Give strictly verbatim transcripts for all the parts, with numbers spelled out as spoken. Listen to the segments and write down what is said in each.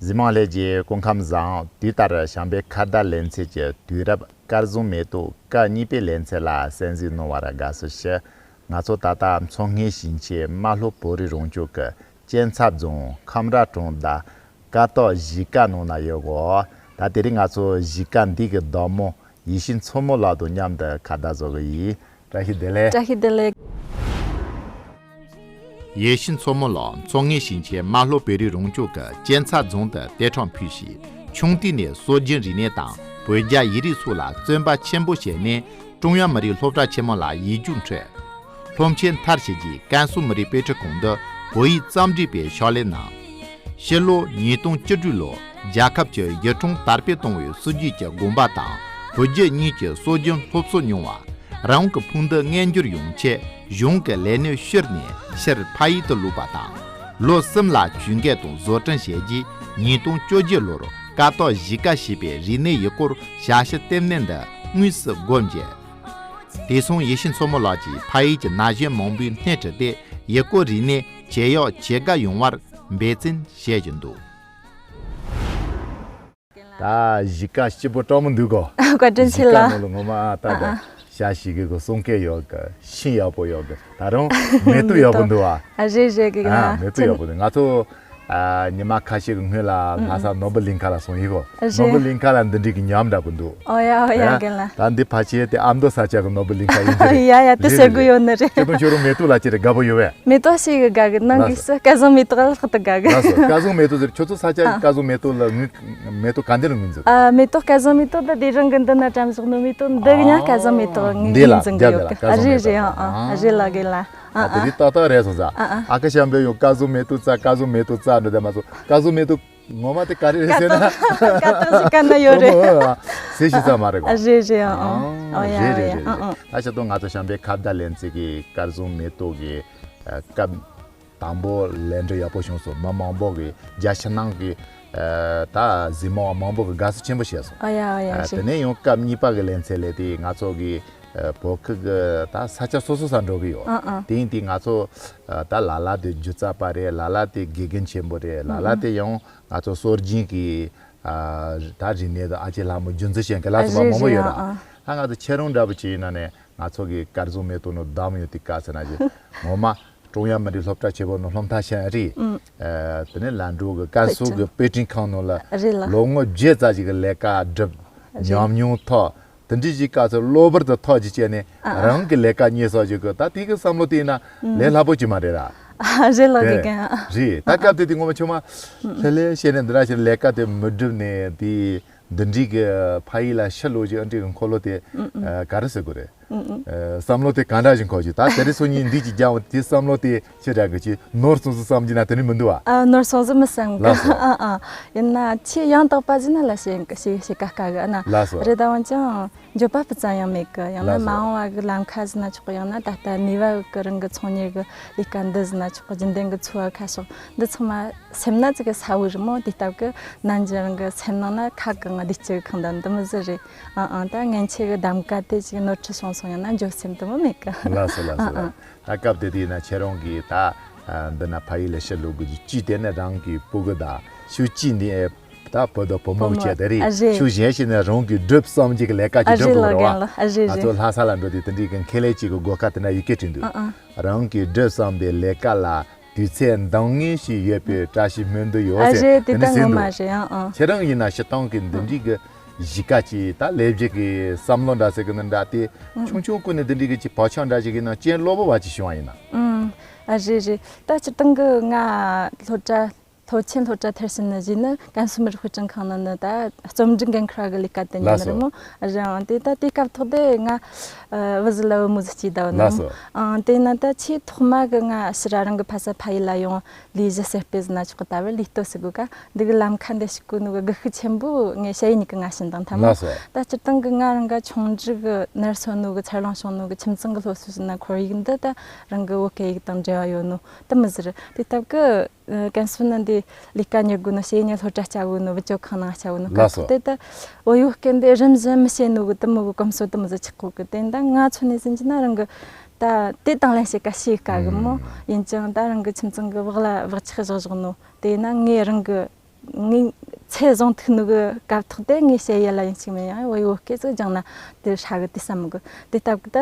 གཟིགས་མང་ལྷན་རྒྱས་སྐུ་ཁམས་བཟང་། དུས་ལྟར་བྱམས་པའི་ཁ་བརྡ་ལེ་ཚན་གྱི་དུས་རབས་སྐལ་བཟང་མེ་ཏོག་སྐབས་གཉིས་པའི་ལེ་ཚན་ལ་གསན་གཟིགས་གནང་བར་དགའ་བསུ་ཞུ། ང་ཚོ་ད་ལྟ་མཚོ་སྔོན་ཞིང་ཆེན་རྨ་ལྷོ་བོད་རིགས་རང་སྐྱོང་ཁུལ་གཅན་ཚ་རྫོང་ཁམས་ར་གྲོང་རྡལ་ཀ་ཏོག་གཞིས་ཀ་ནང་ན་ཡོད་གོ། ད་དེ་རིང་ང་ཚོ་གཞིས་ཀ་འདི་གི་བདག་མོ་ཡེ་ཤེས་མཚོ་མོ་ལགས་དང་མཉམ་དུ་ཁ་བརྡ་བཟོ་གི་ཡིན། བཀྲ་ཤིས་བདེ་ལེགས། བཀྲ་ཤིས་བདེ་ལེགས། ཡེ་ཤེས་མཚོ་མོ་ལགས་མཚོ་སྔོན་ཞིང་ཆེན་རྨ་ལྷོ་བོད་རིགས་རང་སྐྱོང་ཁུལ་གཅན་ཚ་རྫོང་དུ་དེ་འཕྲང་ཕུལ་ཞིང་། ཆུང་དུས་ནས་སྲོལ་རྒྱུན་རིག་གནས་དང་བོད་རྒྱ་ཡིག་རིགས་སོགས་ལ་བརྩོན་པ་ཆེན་པོ་བྱས་ནས། ཀྲུང་དབྱང་མི་རིགས་སློབ་གྲྭ་ཆེན་མོ་ལ་ཡིག་རྒྱུགས་འཕྲོད། སློབ་ཆེན་མཐར་ཕྱིན་རྗེས་ཀན་སུའུ་མི་རིགས་དཔེ་ཁྲིད་ཁང་དུ་བོད་ཡིག་རྩོམ་སྒྲིག་པའི་ཕྱག་ལས་གནང་། ཕྱི་ལོ་ཉིས་སྟོང་བཅུ་དྲུག་ལོར་རྒྱལ་ཁབ་ཀྱི་ཡུལ་གྲུ་དར་སྤེལ་གཏོང་བའི་སྲིད་ཇུས་ཀྱི་དགོངས་པ་དང་བོད་བརྒྱུད་གཉིས་ཀྱི་སྲོལ་རྒྱུན་སློབ་གསོ་མྱོང་བ། རང་གི་ཕུགས་འདུན་མངོན་འགྱུར་ཡོང་ཆེད་གཞུང་གི་ལས་སྣེ་ཤོར་ནས་ཕྱིར་ཕ་ཡུལ་དུ་ལོག་པ་དང་། ལོ་གསུམ་ལ་ཇུས་འགོད་དང་བཟོ་སྐྲུན་བྱས་རྗེས་ཉིས་སྟོང་བཅོ་བརྒྱད་ལོར་ཀ་ཏོག་གཞིས་ཀ་ཞེས་པའི་རིག་གནས་ཡུལ་སྐོར་ཞབས་ཞུ་ལྟེ་གནས་འདི་དངོས་སུ་སྒོ་འབྱེད། དེ་སོང་ཡེ་ཤེས་མཚོ་མོ་ལགས་ཀྱིས་ཕ་ཡུལ་གྱི་ན་གཞོན་མང་པོའི་སྣེ་ཁྲིད་དེ་ཡུལ་སྐོར་རིག་གནས་ཇེ་ཡག་ཇེ་དགའ་ཡོང་བར་འབད་བརྩོན་བྱེད་བཞིན་འདུག། ད་གཞིས་ཀ་སྐྱིད་པོ་སྤྲང་མོ་འདུག་གོ། བཀའ་དྲིན་ཆེ་ལགས། གཞིས་ཀ་ནང་ལ་ངོ་མ་ཨ་ད་ད་ཨ་ཨ་ཤ་ཞིག་གི་གསུང་སྐད་ཡོད་གི། ཤིང་ཡག་པོ་ཡོད་གི། ད་རུང་མེ་ཏོག་ཡག་པོ་འདུག་ཨ། ཨ་རེད་རེད་གི་ཨ་ལགས། མེ་ཏོག་ཡག་པོ་འདུག། ང་ཚོ་ཨ་ཉི་མ་ཁ་ཤས་ཀྱི་སྔོན་ལ་ཨ་ལྷ་ས་ནོར་བུ་གླིང་ཁ་ལ་སོང་ཡིན་གོ། ཨ་རེད། ནོར་བུ་གླིང་ཁ་ལ་འདི་འདྲའི་གི་ཉམས་འདྲ་པོ་འདུག། ཨོ་ཡ་ཨོ་ཡ་ཨ་གི་ལགས། ད་འདི་ཕལ་ཆེར་དེ་ཨ་མདོ་ས་ཆ་གི་ནོར་བུ་གླིང་ཁ་ཡིན་གྱི་རེད། ཡ་ཡ་དེ་རེད་ཟེར་རེད་གི་ཡོད་ནི་རེད། ཁྱེད་རང་ཁྱོད་རང་མེ་ཏོག་ལ་ཅི་རེད་དགའ་པོ་ཡོད་པས། མེ་ཏོག་ཞིག་གི་དགའ་གི་ནང་གི་ལགས་སོ། སུ་སྐལ་བཟང་མེ་ཏོག་ལ་ལྷག་ཏུ་དགའ་གི། ལགས་སོ། སྐལ་བཟང་མེ་ཏོག་ཟེར། ཁྱོད་ཚོ་ས་ཆ་ཨ་སྐལ་བཟང་མེ་ཏོག་ལ་ངོས་མེ་ཏོག་ག་འདི་ལ་ངོས་འཛིན། ཨ་མེ་ཏོག་སྐལ་བཟང་མེ་ཏོག་ད་དེ་རང་གི་འདི་ན་གྲམ་བཞག་ནོ་མེ་ཏོག་འདི་གི་ཉག་སྐལ་བཟང་མེ་ཏོག་ངོས་འདི་ལ་འཛིན་གི་ཡོད་གི། ཨ་རེད་རེད། ཨ་ཨ་རེད་ལ་གི་ལ། ཨ་ཨ་དེ་རིང་ཏག་ཏག་རེད་སོང་ཙང་ཨ་ཨ་ཨ་ཁ་ཤམ་པས་ཡང་སྐལ་བཟང་མེ་ཏོག་བཙལ། སྐལ་བཟང་མེ་ཏོག་བཙལ་འགྲོ་དེ་མ་སོང་། སྐལ་བཟང་མེ་ཏོག་ངོ་མ་དེ་ག་རེ་རེད་ཟེར་ན། ཀ་ཏོག་ཀ་ཏོག་ཞིག་ག་ན་ཡོད་རེད། ཟེར་ཞིག་ཙམ་མ་རེད་གོ། ཨ་རེད་རེད། ཨ་ཨ་ཨ་ཡ་རེད་རེད་ཡ་རེད་ཨ་རེད། ཨ་ད་ཆ་ཏོ་ང་ཚོ་བྱམས་པའི་ཁ་བརྡ་ལེན་ཚིག་གི་སྐལ་བཟང་མེ་ཏོག་གི་སྐབས་དང་པོ་ལས་འབྲས་ཡག་པོ་བྱུང་སོང་། མི་མང་པོ་གི་རྒྱ་ཕྱི་ནང་གི་ད་གཟིགས་མོ་བ་མང་པོ་གི་དགའ་བསུ་ཆེན་པོ་བྱས་སོང་། ཨ་ཡ་ཨ་ཡ་དེ་ནས་ཡང་སྐབས་གཉིས་པ་གི་ལེ་ཚན་ལས་དེ་ང་ཚོ་གི་བོད་ཁུལ་གི་ད་ས་ཆ་སོ་སོ་ས་འགྲོ་གི་ཡོད། ཨ་ཨ་དེ་ཡིན་དུས་ང་ཚོ་ད་ལ་ལ་དེ་སྒྱུ་རྩལ་པ་རེད། ལ་ལ་དེ་དགེ་རྒན་ཆེན་པོ་རེད། ལ་ལ་དེ་ཡང་ང་ཚོ་སྲོལ་རྒྱུན་གི་ད་རིག་གནས་དང་ཨ་ཅེ་ལྷ་མོ་རྒྱུན་འཛིན་བྱེད་མཁན་ལ་སོགས་པ་མང་པོ་ཡོད་ར། ད་ང་ཚོ་ཁྱེད་རང་འདྲ་པོ་ཅིག་ཡིན་ན་ནས་ང་ཚོ་གི་སྐལ་བཟང་མེ་ཏོག་ནང་བདམས་ཡོད་དུས་ག་ཟེར་ན་ཅིག་ངོ་མ་ཀྲུང་དབྱང་མི་རིགས་སློབ་གྲྭ་ཆེན་པོ་ནང་སློབ་མཐར་ཕྱིན་རེད། ཨ་དེ་ནས་ལན་གྲུ་གི་ཀན་སུའུ་གི་པེ་ཅིང་ཁང་ནང་ལ་རེད་ལ། ལོ་ངོ་བརྒྱད་ཙམ་ཞིག་གི་ལས་ཀ་བསྒྲུབས། རེད། ཉམས་མྱོང་ཐོབ། དེ་འདྲའི་ཞིག་ག་ཚོད་གློ་བུར་དུ་ཐོག་ཅིག་བྱས་ནས་ཨ་ཨ་རང་གི་ལས་ཀ་རྙེད་སོགས་ཅིག་གི་ད་དེ་གི་བསམ་བློ་དེ་ཡིན་ན་ལས་སླ་པོ་ཅིག་མ་རེད་ར། ཨ་རེད་ལ་དེ་གི་གན་ཨ་རེད། ད་སྐབས་དེ་དེ་ངོ་མ་ཆུང་མ་ལྷོད་ལྷོད་བྱས་ནས་འདི་འདྲ་ཞིག་ལས་ཀ་དེ་མི་བསྒྲུབས་ནས་དེ་འདི་འདྲའི་གི་ཕ་ཡུལ་ལ་ཕྱིར་ལོག་ཅིག་ཨ་འདྲའི་གི་འཁོར་ལོ་དེ་ཨ་ག་རེ་ཟེར་དགོས་རེད། ཨ་བསམ་བློ་དེ་གང་འདྲ་ཞིག་འཁོར་ཅིག་ད་དེ་རིང་སང་ཉིན་འདི་ཅིག་རྒྱག་འོང་དེ་བསམ་བློ་དེ་ཅི་འདྲ་གི་ཅིག་ནོར་སོང་ཟིག་བསམ་གྱི་ན་དེ་ནི་མི་འདུག་བ། ཨ་ནོར་སོང་ཟིག་མི་བསམ་གི། ལགས་སོ། ཨ་ཨ་ཡིན་ན་ཆེས་ཡང་དག་པ་ཟིག་ན་ལ་ཞེ་ཞེ་ཞེ་དཀའ་དཀའ་གི་ཨ་ན། ལགས་སོ། རེད་ད་འོན་ཀྱང་འགྱོད་པ་སྤུ་ཙམ་ཡང་མེད་གི། ཡང་ན་ལགས་སོ། མ་འོངས་བ་གི་ལམ་ཁ་ཟིག་ན་ཆོག་གི། ཡང་ན་ད་ལྟ་ནུས་པ་གི་རང་གི་ཚོང་གཉེར་གི་ལས་ཀ་འདི་ཟིག་ན་ཆོག་གི། རྒྱུན་ལྡན་གི་འཚོ་བ་ཁ་ཕྱོགས་འདི་ཚང་མ་སེམས་ན་ཙི་གི་ས་བོ་རི་མོ་དེ་ལྟ་གི་ནན་གྱི་རང་གི་སེམས་ནང་ན་ཁ་གི་ང་བདེ་སྐྱིད་གི་ཁང་ད་འདི་མི་ཟིག་རེད། ཨ་ཨ་ད་ངན་ཆེ་གི་གདམ་ག་དེ་ཅིག་ནོར་འཁྲུལ་བྱུང་སོང་ཡང་ན་འགྱོད་སེམས་དེ་མོ་མེད་གི། ལགས་སོ་ལགས་སོ། ཨ་ཨ། ད་སྐབས་དེ་དུས་ན་ཁྱེད་རང་གིས་ད་འདི་ན་ཕ་ཡུལ་ལ་ཕྱིར་ལོག་དགོས་རྒྱུ་གཅིག་དེ་ནི་རང་གི་སྤུ་གུ་དང་ཤུགས་གཅིག་ནི་ད་བུ་དང་བུ་མོ་བུ་མོ་བཅས་དེ་རེད། ཨ་རེད། ཤུགས་གཞན་ཞིག་ནི་རང་གི་སྒྲུབ་བསམ་གྱི་གི་ལས་ཀ་ཅིག་ཨ་སྒྲུབ་རེད་དགོས་ལ་རེད་བ། ཨ་རེད་ང་ཚོ་རེད། ལྷ་ས་ལ་འགྲོ་དུས་དེ་འདྲའི་གི་ཁེ་ལས་གཅིག་གི་སྒོ་ཁ་དེ་ན་ཡི་གེ་བྲིས་འདུག། ཨ་ཨ། རང་གི་སྒྲུབ་བསམ་པའི་ལས་ཀ་ལ་དུས་ཚོད་འདང་ངེས་ཤིག་ཡོད་པའི་བཀྲ་ཤིས་སྨོན་འདུན་ཡོད་ཨ་ཟེར་རེད། དེ་དེ་ནི་ད་ཟིན་ངོ་འདུག། མ་རེད་ཨང་ཨང་། ཁྱེད་རང་ཡིན་ན་སྤྱིར་བཏང་གི་འདི་འདྲའི་གི་གཞིས་ཀ་ཅིག་ད་ལས་བྱེད་ཀྱི་བསམ་བློ་འདྲ་ཟེར་གི་ནི་འདྲ་སྟེ། ཨང་། ཆུང་ཆུང་ཀུན་ནས་འདི་འདྲའི་གི་ཅིག་བག་ཆགས་འདྲ་ཞིག་གི་ནང་རྐྱེན་གློ་བུར་བ་ཅིག་བྱུང་བ་ཡིན་ན། ཨང་། ཨ་རེད་རེད། ད་སྤྱིར་བཏང་གི་ང་སློབ་གྲྭ་སློབ་ཆེན་སློབ་གྲྭ་མཐར་ཕྱིན་ནི་བཞིན་ནི་ཀན་སུའུ་མི་རིགས་དཔེ་སྐྲུན་ཁང་ནང་ནི་ད་རྩོམ་སྒྲིག་འགན་འཁུར་བ་གི་ལས་ཀ་དེ་ཉན་ནི་རེད་མོ། ལགས་སོ། རེད་ཨང་། དེ་ད་དེ་སྐབས་ཐོག་དེ་ང་བུ་ཟི་ལ་བུ་མོ་ཟི་སྐྱིད་ད་བུ་ནི་ལགས་མོ། སོ། ཨང་། དེ་ན་ད་ཆེས་ཐོག་མ་གི་ང་ཕྱིར་ར་རང་གི་ཕ་ས་ཕ་ཡུལ་ལ་ཡོང་ལས་གཞི་གསར་སྤེལ་ཟིན་ན་ཆོག་གི་ད་བར་ལས་གཏོད་ཟེར་དགོས་ཀ་འདི་གི་ལམ་ཁ་འདི་ཞིག་བཀོད་ནོ་གི་སྒུལ་ཤུགས་ཆེན་པོ་ངས་ཞ་ཡི་ཉིད་གི་ང་བྱིན་དང་ཐ་མ། ལགས་སོ། ད་སྤྱིར་བཏང་གི་ང་རང་ག་ཆུང་འདྲི་གི་ནར་སོན་ནོ་གི་འཚར་ལོངས་བྱུང་ནོ་གི་ཁྱིམ་ཚང་གི་སློབ་གསོ་ཟིན་ན་ཁོར་ཡུག་འདི་ད་རང་གི་བོད་སྐད་ཡིག་དང་འབྲེལ་བ་ཡོད་ནོ་དེ་མི་ཟེར། དེ་སྟབས་གི་ཀན་སུའུ་ནི་འདི་ལས་ཀ་གཉེར་དགོས་ནོ་ཞེ་ཉེ་སློབ་གྲྭ་སྐྱ་བོ་ནོ་བུ་ཅོ་ཁང་ནང་སྐྱ་བོ་ནོ། ལགས་སོ། སྐབས་དེ་ད་བོད་ཡིག་སྐད་འདི་རིམ་བཞིན་མི་ཤེས་ནོ་གི་དེ་མོ་གི་གོམས་སྲོལ་དེ་མོ་ཟིག་ཆགས་གོ་གི། དེ་ད་ང་མཚོན་ནས་ཟིན་གྱི་ན་རང་གི་ད་དེ་དང་ལེན་བྱེད་ཀ་ཤེས་ཀ་གི་མོ། ཨུམ། ཡིན་ཀྱང་ད་རང་གི་ཁྱིམ་ཚང་གི་བག་ལ་བག་ཆགས་བཞག་བཞག་ནོ་དེ་ན་ངས་རང་གི་ ངས་ཚེ་བཟུང་ཐུག་ནུ་གི་སྐབས་ཐོག་དེ་ངས་ཞེ་ཡི་ལ་ཡིན་ཞིག་མིན་ཡང་བོད་ཡུལ་སྐད་ཅིག་སྦྱངས་ན་དེ་ཧྲ་གི་དེ་བསམ་གི། དེ་སྟབས་གི་ད་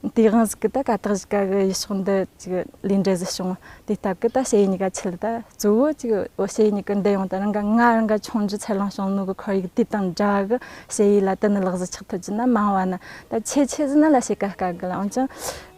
དེ་དབང་ཟིག་གི་ད་ཀ་དག་གཞིས་ཀ་གི་ཡུལ་ཕྱོགས་འདི་ཅིག་ལས་འབྲས་ཟིག་བྱུང་། དེ་སྟབས་གི་ད་ཞེ་ཡི་གཉིས་ཀ་ཆེད་ལ་ད་གཙོ་བོ་ཅིག་འོ་ཞེ་ཡི་གཉིས་ཀ་འདི་ཡོང་ད་རང་ག་ང་རང་ག་ཆུང་འདྲི་ཚེ་ལང་བྱུང་ནུ་གི་ཁོར་ཡུག་དེ་དང་འདྲ་གི་ཞེ་ཡི་ལ་དེ་ནི་ལག་ཟིག་ཆགས་ཐུབ་ཀྱི་ན་མང་བ་ན་ད་ཆེ་ཆེ་ཟིག་ན་ལ་ཞེ་ཀ་དཀའ་གི་ལ་འོན་ཀྱང་།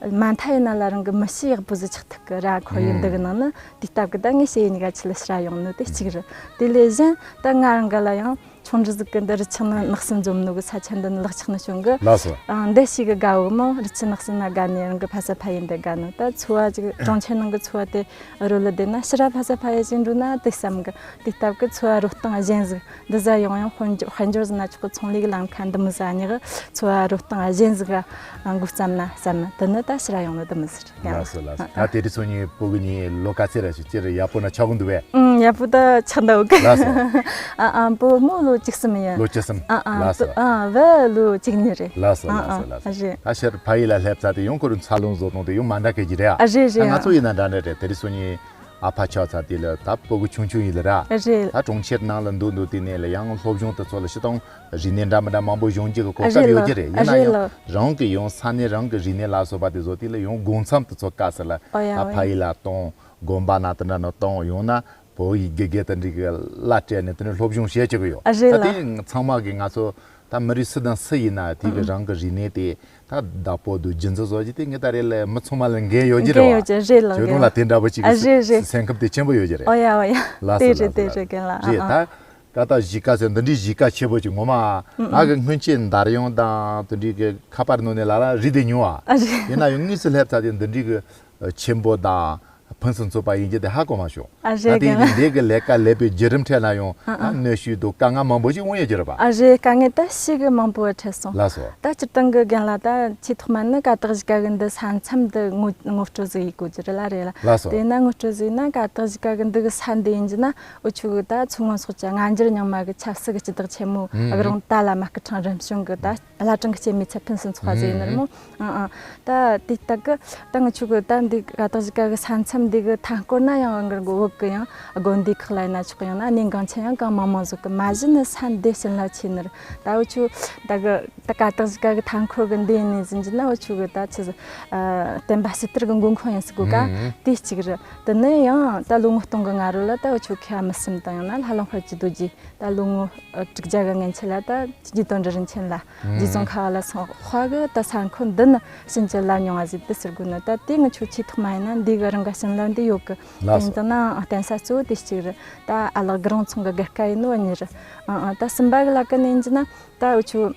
མ་མཐའ་ཡིན་ན་ལ་རང་གི་མི་གཤིས་ཡག་པོ་ཟིག་ཆགས་ཐུབ་གི་ར། ཁོར་ཡུག་འདི་གི་ནང་ནི་དེ་སྟབས་གི་ད་ངས་ཞེ་ཡི་གཉིས་ཀ་ཆེད་ལ་ཕྱིར་ར་ཡོང་ནོ་དེ་གཅིག་རེད། དེ་ལས་གཞན་ད་ང་རང་ག་ལ་ཡང་ཆུང་འདྲི་ཟིག་གི་འདི་རི་ཆགས་ནི་ནགས་སུ་འཛོམས་ནོ་གི་ས་ཆ་འདི་ནི་ལག་ཆགས་ནི་བྱུང་གི། ལགས་སོ། ཨང་འདི་ཞིག་གི་དགའ་བོ་མོ་རི་ཆུ་ནགས་སུ་ན་དགའ་ནི་རང་གི་ཕ་ས་ཕ་ཡིན་འདི་དགའ་ནི་ད་འཚོ་བ་ཅིག་གྲོང་ཁྱེར་ནང་གི་འཚོ་བ་དེ་རོལ་ལ་བསྡད་ན་ཕྱིར་ར་ཕ་ས་ཕ་ཡི་ཅིག་འགྲོ་ན་དེ་བསམ་གི། དེ་སྟབས་གི་འཚོ་བ་རོལ་སྟངས་གཞན་ཟིག་འདི་ཟ་ཡོང་ཡང་དཔལ་འབྱོར་དཔལ་འབྱོར་ཟིན་ན་ཆོག་གི། ཚོང་ལས་གི་ལམ་ཁ་འདི་མི་ཟ་ཉག་འཚོ་བ་རོལ་སྟངས་གཞན་ཟིག་ག་འགོ་བརྩམས་ན་བསམ། འདི་ནི་ད་ཕྱིར་ཡོང་ནི་འདི་མི་ཟེར་ཡང་། ལགས་སོ་ལགས་སོ། ད་དེ་རིང་སང་ཉིན་བུ་གི་ཉིན་ལོ་ག་ཚད་ར་ཞིག་ཅིར་ཡག་པོ་ན་ཆགས་གི་འདུག་བས། ཨང་ཡག་པོ་ད་ཆགས་འདུག་གི། ལགས་སོ། ཨ་ཨ་བུ་མོ་ལོ་བཅུ་གསུམ་ཡིན། ལོ་བཅུ་གསུམ། ཨ་ཨ་ལགས་སོ། ཨ་བུ་ལོ་བཅུ་གཉིས་རེད། ལགས་སོ་ཨ་ལགས་སོ་ཨ་ལགས་སོ། རེད། ད་ཕྱིར་ཕ་ཡུལ་ལ་སླེབས་ཚར་དེ་ཡང་ཁོ་རང་འཚར་ལོངས་བཟོ་སྟངས་དེ་ཡང་མ་འདྲ་གི་ཅི་རེད་ཨ། ཨ་རེད་རེད། ང་ཚོ་ཡིན་ན་འདྲ་འདྲ་རེད། དེ་རིང་སང་ཉིན། ཨ་ཕ་ཆགས་ཚར་དེ་ལ་ད་སྤུ་གུ་ཆུང་ཆུང་ཡིན་ལ་ར། རེད། ད་གྲོང་ཁྱེར་ནང་ལ་འདུག་འདུག་དེ་ནས་ལ་ཡང་སློབ་སྦྱོང་དུ་ཚོ་ལ་ཤི་དང་རིག་གནས་འདྲ་མི་འདྲ་མང་པོ་སྦྱོང་རྒྱུ་གི་གོ་སྐབས་རེད་ཡོད་ཀྱི་རེད། ཡིན་ན་རེད་ཡང་ལ། རང་གི་ཡང་ས་གནས་རང་གི་རིག་གནས་ལ་སོགས་པ་དེ་ཚོ་དེ་ལ་ཡང་དགོང་མཚམས་དུ་ཚོ་དཀའ་ས་ལ་ཨོ་ཡ་ད་ཨོ་ཕ་ཡ་ཡི་ལ་གཏོང་དགོན་པ་ན་དེ་འདྲ་ན་གཏོང་ཡོང་ན་བོད་ཡིག་དགེ་རྒན་དེ་འདྲ་གི་བླ་སྤྲད་ནས་དེ་འདྲ་སློབ་སྦྱོང་བྱེད་ཀྱི་ཡོད། ཨ་རེད་ད་ལ། དེ་ཚང་མ་གི་ང་ཚོ། ད་མི་རིགས་སུ་དང་སུ་ཡིན་ན་དེ་གི་ཨང་། རང་གི་རིག་གནས་དེ་ད་བདག་པོ་དང་རྒྱུན་འཛིན་བཟོ་རྒྱུ་དེ་ངས་ད་རེས་ལ་མི་ཚང་མ་ལ་འགན་ཡོད་ཀྱི་རེད་བ། ཡོད་ཀྱི་རེད་ལ། ཁྱོད་རང་ལ་དེ་འདྲ་པོ་ཅིག་ཨ་གི་རེད་རེད། སེམས་ཁམས་དེ་ཆེན་པོ་ཡོད་ཀྱི་རེད། ཨོ་ཡ་ཨོ་ཡ། ལགས་སོ་དེ་རེད་ལགས་སོ་དེ་ལགས་རེད་སོ། རྒན་ལགས་རེད་ཨ་ད། ཨ། ཀ་ད་གཞིས་ཀ་ཟེར་འདི་འདྲའི་གཞིས་ཀ་ཆེ་པོ་ཅིག་ངོ་མ། ཨ་ཨ་གི་སྔོན་ཆད་འདར་ཡོང་དང་དེ་འདྲའི་གི་ཁ་པར་ནང་ནས་ལ་ལ་རིག་བསྡད་མྱོང་བ། ཨ་རེད། ཡིན་ན་ཡང་དངོས་སུ་སླེབས་ཚར་དེ་འདི་འདྲའི་གི་ཆེན་པོ་དང་། ཕུན་སུམ་ཚོགས་པ་ཡིན་རྒྱུ་དེ་ཧ་གོ་མ་བྱུང་། ཨ་ད་རེད་དེ་རྒན་ལགས། འདི་གི་ལས་ཀ་ལས་པའི་བརྒྱུད་རིམ་ཁྲོད་ན་ཡང་ཨ་ཨ། ཨ་གནོན་ཤུགས་དང་དཀའ་ངལ་མང་པོ་ཞིག་འོང་ཡོད་ཀྱི་རེད་པ། ཨ་རེད། དཀའ་ངལ་ད་ཞེ་གི་མང་པོ་འཕྲད་སོང་། ལགས་སོ། ད་སྤྱིར་བཏང་གི་རྒན་ལགས་ད་ཆེས་ཐོག་མ་ནི་ཀ་དག་གཞིས་ཀ་གི་འདི་ས་མཚམས་འདི་ངོ་ངོ་སྤྲོད་ཟིག་ཡེད་དགོས་ཀྱི་རེད་ལ་རེད་ལ། ལགས་སོ། དེས་ན་ངོ་སྤྲོད་ཟིག་ན་ཀ་དག་གཞིས་ཀ་གི་འདི་གི་ས་འདི་ཡིན་རྒྱུ་ན་འུ་ཆོ་གི་ད་མཚོ་སྔོན་ཚོགས་ཀྱི་སྔ་འགྱུར་རྙིང་མ་གི་ཆབ་སྲིད་ཀྱི་སྤྱི་བདག་ཆེན་མོ་ཨ་ཨ་གི་རུང་ཏཱ་བླ་མ་སྐུ་ཕྲེང་རིམ་བྱོན་གི་ད། བླ་བྲང་གི་སྐྱེད་མོས་ཚལ་ཕུན་སུམ་ཚོགས་པ་ཟིག་ཡིན་ནི་རེད་མོ། ཨང་ཨང་། ད་དེ་ལྟ་གི་ད་ང་ཆོ་གི་ད་འདི་ཀ་དག་གཞིས་ཀ་གི་ས་མཚམས་འདི་གི་མཐའ་སྐོར་ན་ཡང་འགར་གི་བོད་གི་ཡང་དགོན་སྡེ་ཁག་ལ་ཡིན་ན་ཆོག་ཡང་ན་གནས་འགངས་ཆེན་ཡང་གང་མང་མང་ཟིག་གི་མ་གཞི་ནི་ས་འདི་བྱིན་རླབས་ཆེ་ནི་རེད། ད་འུ་ཆོ་ད་གི་ད་ཀ་དག་གཞིས་ཀ་གི་མཐའ་འཁོར་གི་འདི་ཡིན་ནི་ཟིན་གྱི་ན་འུ་ཆོ་གི་ད་ཆི་ཟིག་བསྟན་པ་ཕྱི་དར་གི་འགོ་ཁུངས་ཡིན་ཟིག་གོ་ག་ཨང་ཨང་། དེ་གཅིག་རེད། དེ་ནས་ཡང་ད་ལོ་ངོ་སྟོང་གི་སྔ་རོལ་ལ་ད་འུ་ཆོ་མཁས་པ་མི་གསུམ་དང་ཡང་ན་ལྷ་ལུང་དཔལ་གྱི་རྡོ་རྗེ། ད་ལོ་ངོ་དྲུག་བརྒྱ་གི་སྔན་ཆད་ལ་ད་རྗེ་དོན་གྲུབ་རིན་ཆེན་ལ་རྗེ་ཙོང་ཁ་པ་ལ་སོགས་དཔའ་གི་ད་ས་འཁོར་འདི་ནི་ཕྱིན་ཅི་ལ་མྱོང་བ་ཟིག་དེ་ཟེར་དགོས་ནི། ད་དེ་ངི་ཆོ་ཆེས་ཐོག་མ་ཡིན་ན་འདི་གི་རང་ག་བྱིན་རླབས་འདི་ཡོད་གི། ལགས་སོ། དེ་ཡིན་ན་བརྟེན་ས་གཙོ་བོ་དེ་གཅིག་རེད། ད་ཨ་ལགས་གི་རང་ཚོང་གི་སྒེར་སྐད་ཡིན་ནོ་གཉིས་རེད། ཨ་ཨ་ད་གསུམ་པ་གི་ལ་ཀི་ནས་ཡིན་གྱི་ན་ད་འུ་ཆོ་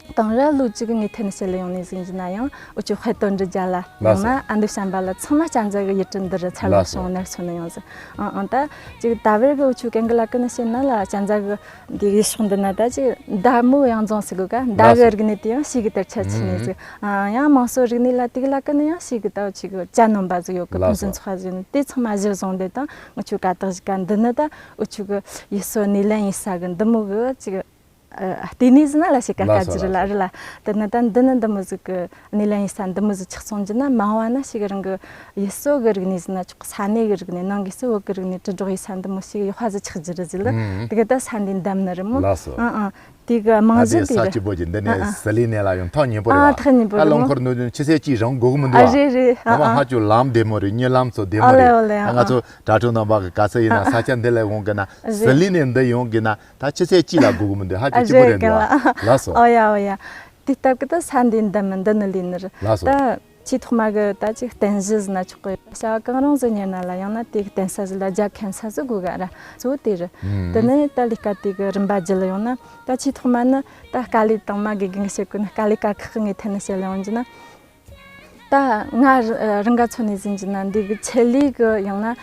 དང་ར་ལོ་གཅིག་གི་ངའི་ཐད་ནས་བཤད་ལ་ཡོང་ནས་ཟིན་གྱི་ན་ཡང་འུ་ཆོ་དཔལ་དོན་འབྲི་རྒྱ་ལ་ཡང་ན་ཨ་འདི་བྱམས་པ་ལ་ཚང་མ་སྤྱན་རས་གཟིགས་ཀྱི་ཡུལ་གྲུ་འདི་རུ་ཚར་ལོངས་སོང་ནར་སོང་ནས་ཡོང་ཟིན། ཨང་ཨང་ད་ཅིག་ད་བར་གི་འུ་ཆོ་གན་གི་ལ་ཀི་ནས་བཤད་ན་ལ་སྤྱན་རས་གཟིགས་འདི་ཡུལ་ཕྱོགས་འདི་ན་ད་ཅིག་མདའ་མོ་ཡང་རྫོང་ཟེར་དགོས་ཀ་མདའ་གི་རིག་གནས་དེ་ཡང་ཞིག་གི་དར་ཆ་ཆི་ནས་ཟིག་ཨང་ཡང་མང་སོ་རིག་གནས་ལ་དེ་གི་ལ་ཀི་ནས་ཡང་ཞིག་གི་ད་འུ་ཆོ་གི་ཅ་ནོམ་པ་ཟིག་ཡོད་གི་ཕུན་སུམ་ཚོགས་ཟིག་དེ་ཚང་མ་གཞིར་བཟུང་དེ་དང་འུ་ཆོ་ཀ་དག་ཞིག་ག་འདི་ནི་ད་འུ་ཆོ་གི་ཡུལ་སྲོལ་སྣེ་ལེན་ཡིན་ས་གི་འདི་མོ་གི་ཅིག་ཨ་ལྟེ་གནས་ཟིན་ན་ལ་ཞིག་ག་ལགས་སོ་ལགས་སོ། ཀ་ཅི་རི་ལ་རི་ལ། དེ་ནི་ད་འདི་ནི་འདི་མོ་ཟིག་གི་སྣེ་ལེན་ཡིན་ས་འདི་མོ་ཟིག་ཆགས་སོང་རྒྱུ་ན་མང་བ་ན་ཞིག་རང་གི་ཡུལ་སྲོལ་གི་རིག་གནས་ཟིན་ན་ཆོག་ས་གནས་གི་རིག་གནས་ནང་གི་སི་བོད་གི་རིག་གནས་དྲིལ་སྒྲོག་ཡིན་ས་འདི་མོ་ཞིག་ཡག་པ་ཟིག་ཆགས་རྒྱུ་རེད་ཟིག་ལ། ཨང་། དེ་གི་ད་ས་འདི་འདམ་ནི་རི་མོ། ལགས་སོ། ཨང་ཨང་། དེ་གི་རྨང་གཞི་ཨ་དེ་དེ་ས་རེད། སྐྱིད་པོ་ཅིག་འདི་ནས་ཨ་ཨ། ཟི་ལིང་ནས་ལ་ཡང་ཐག་ཉེ་པོ་རེད་ཨ་བ། ཐག་ཉེ་པོ་ཨ་རེད་ལོ་མོ། འཁོར་ནོ་ཆུ་ཚོད་གཅིག་རང་དགོས་གི་མི་འདུག་ཨ་བ། རེད་རེད་ཨ་ཨ། ཨ་མ་ཧ་ཅོ་ལམ་བདེ་མོ་རེད། གཉིད་ལམ་ཚོ་བདེ་མོ་ཨ་ལེ་རེད། ཨ་ལེ་ཨ་ཨ། ང་ཚོ་དྲ་གྲོགས་རྣམ་པ་གི་ག་ཚོད་ཡིན་ན་ཨ་ཨ། ས་ཆ་འདི་ལ་འོང་གི་ན་རེད། ཟི་ལིང་ནས་འདི་ཡོང་གི་ན་ད་ཆུ་ཚོད་གཅིག་ལ་སྒུག་གི་མི་འདུག་ཧ་ཅང་ཨ་སྐྱིད་པོ་རེད་རེད་འདུག་ག་ལ། ལགས་སོ། ཨོ་ཡ་ཨོ་ཡ། དེ་སྟབས་ཀྱི་ད་ས་འདི་འདི་མི་འདི་ནི་ལི་ནི་རེད། ལགས་སོ། ད་ཆེས་ཐོག་མ་གི་ད་ཅིག་རྟེན་གཞི་ཟིན་ན་ཆོག་གི། བྱ་བ་གང་རུང་ཟིག་གཉེར་ན་ལ་ཡང་ན་དེ་གི་རྟེན་ས་ཟིག་ལ་རྒྱ་ཁེན་ས་ཟིག་དགོས་ག་ར་གཙོ་བོ་དེ་རེད། ཨུམ། དེ་ནས་ད་ལས་ཀ་དེ་གི་རིམ་པ་བརྒྱུད་ལ་ཡོང་ན་ད་ཆེས་ཐོག་མ་ནི་ད་དཀའ་ལས་དང་མ་དགེ་རྒན་གི་བྱེད་གོ་ནི་དཀའ་ལས་ཀ་ཁག་གི་ངའི་ཐད་ནས་བཤད་ལ་ཡོང་རྒྱུ་ན། ད་ང་ར་རང་ག་མཚོན་ནས་ཟིན་གྱི་ན་འདི་གི་ཆེད་ལས་གི་ཡང་ན་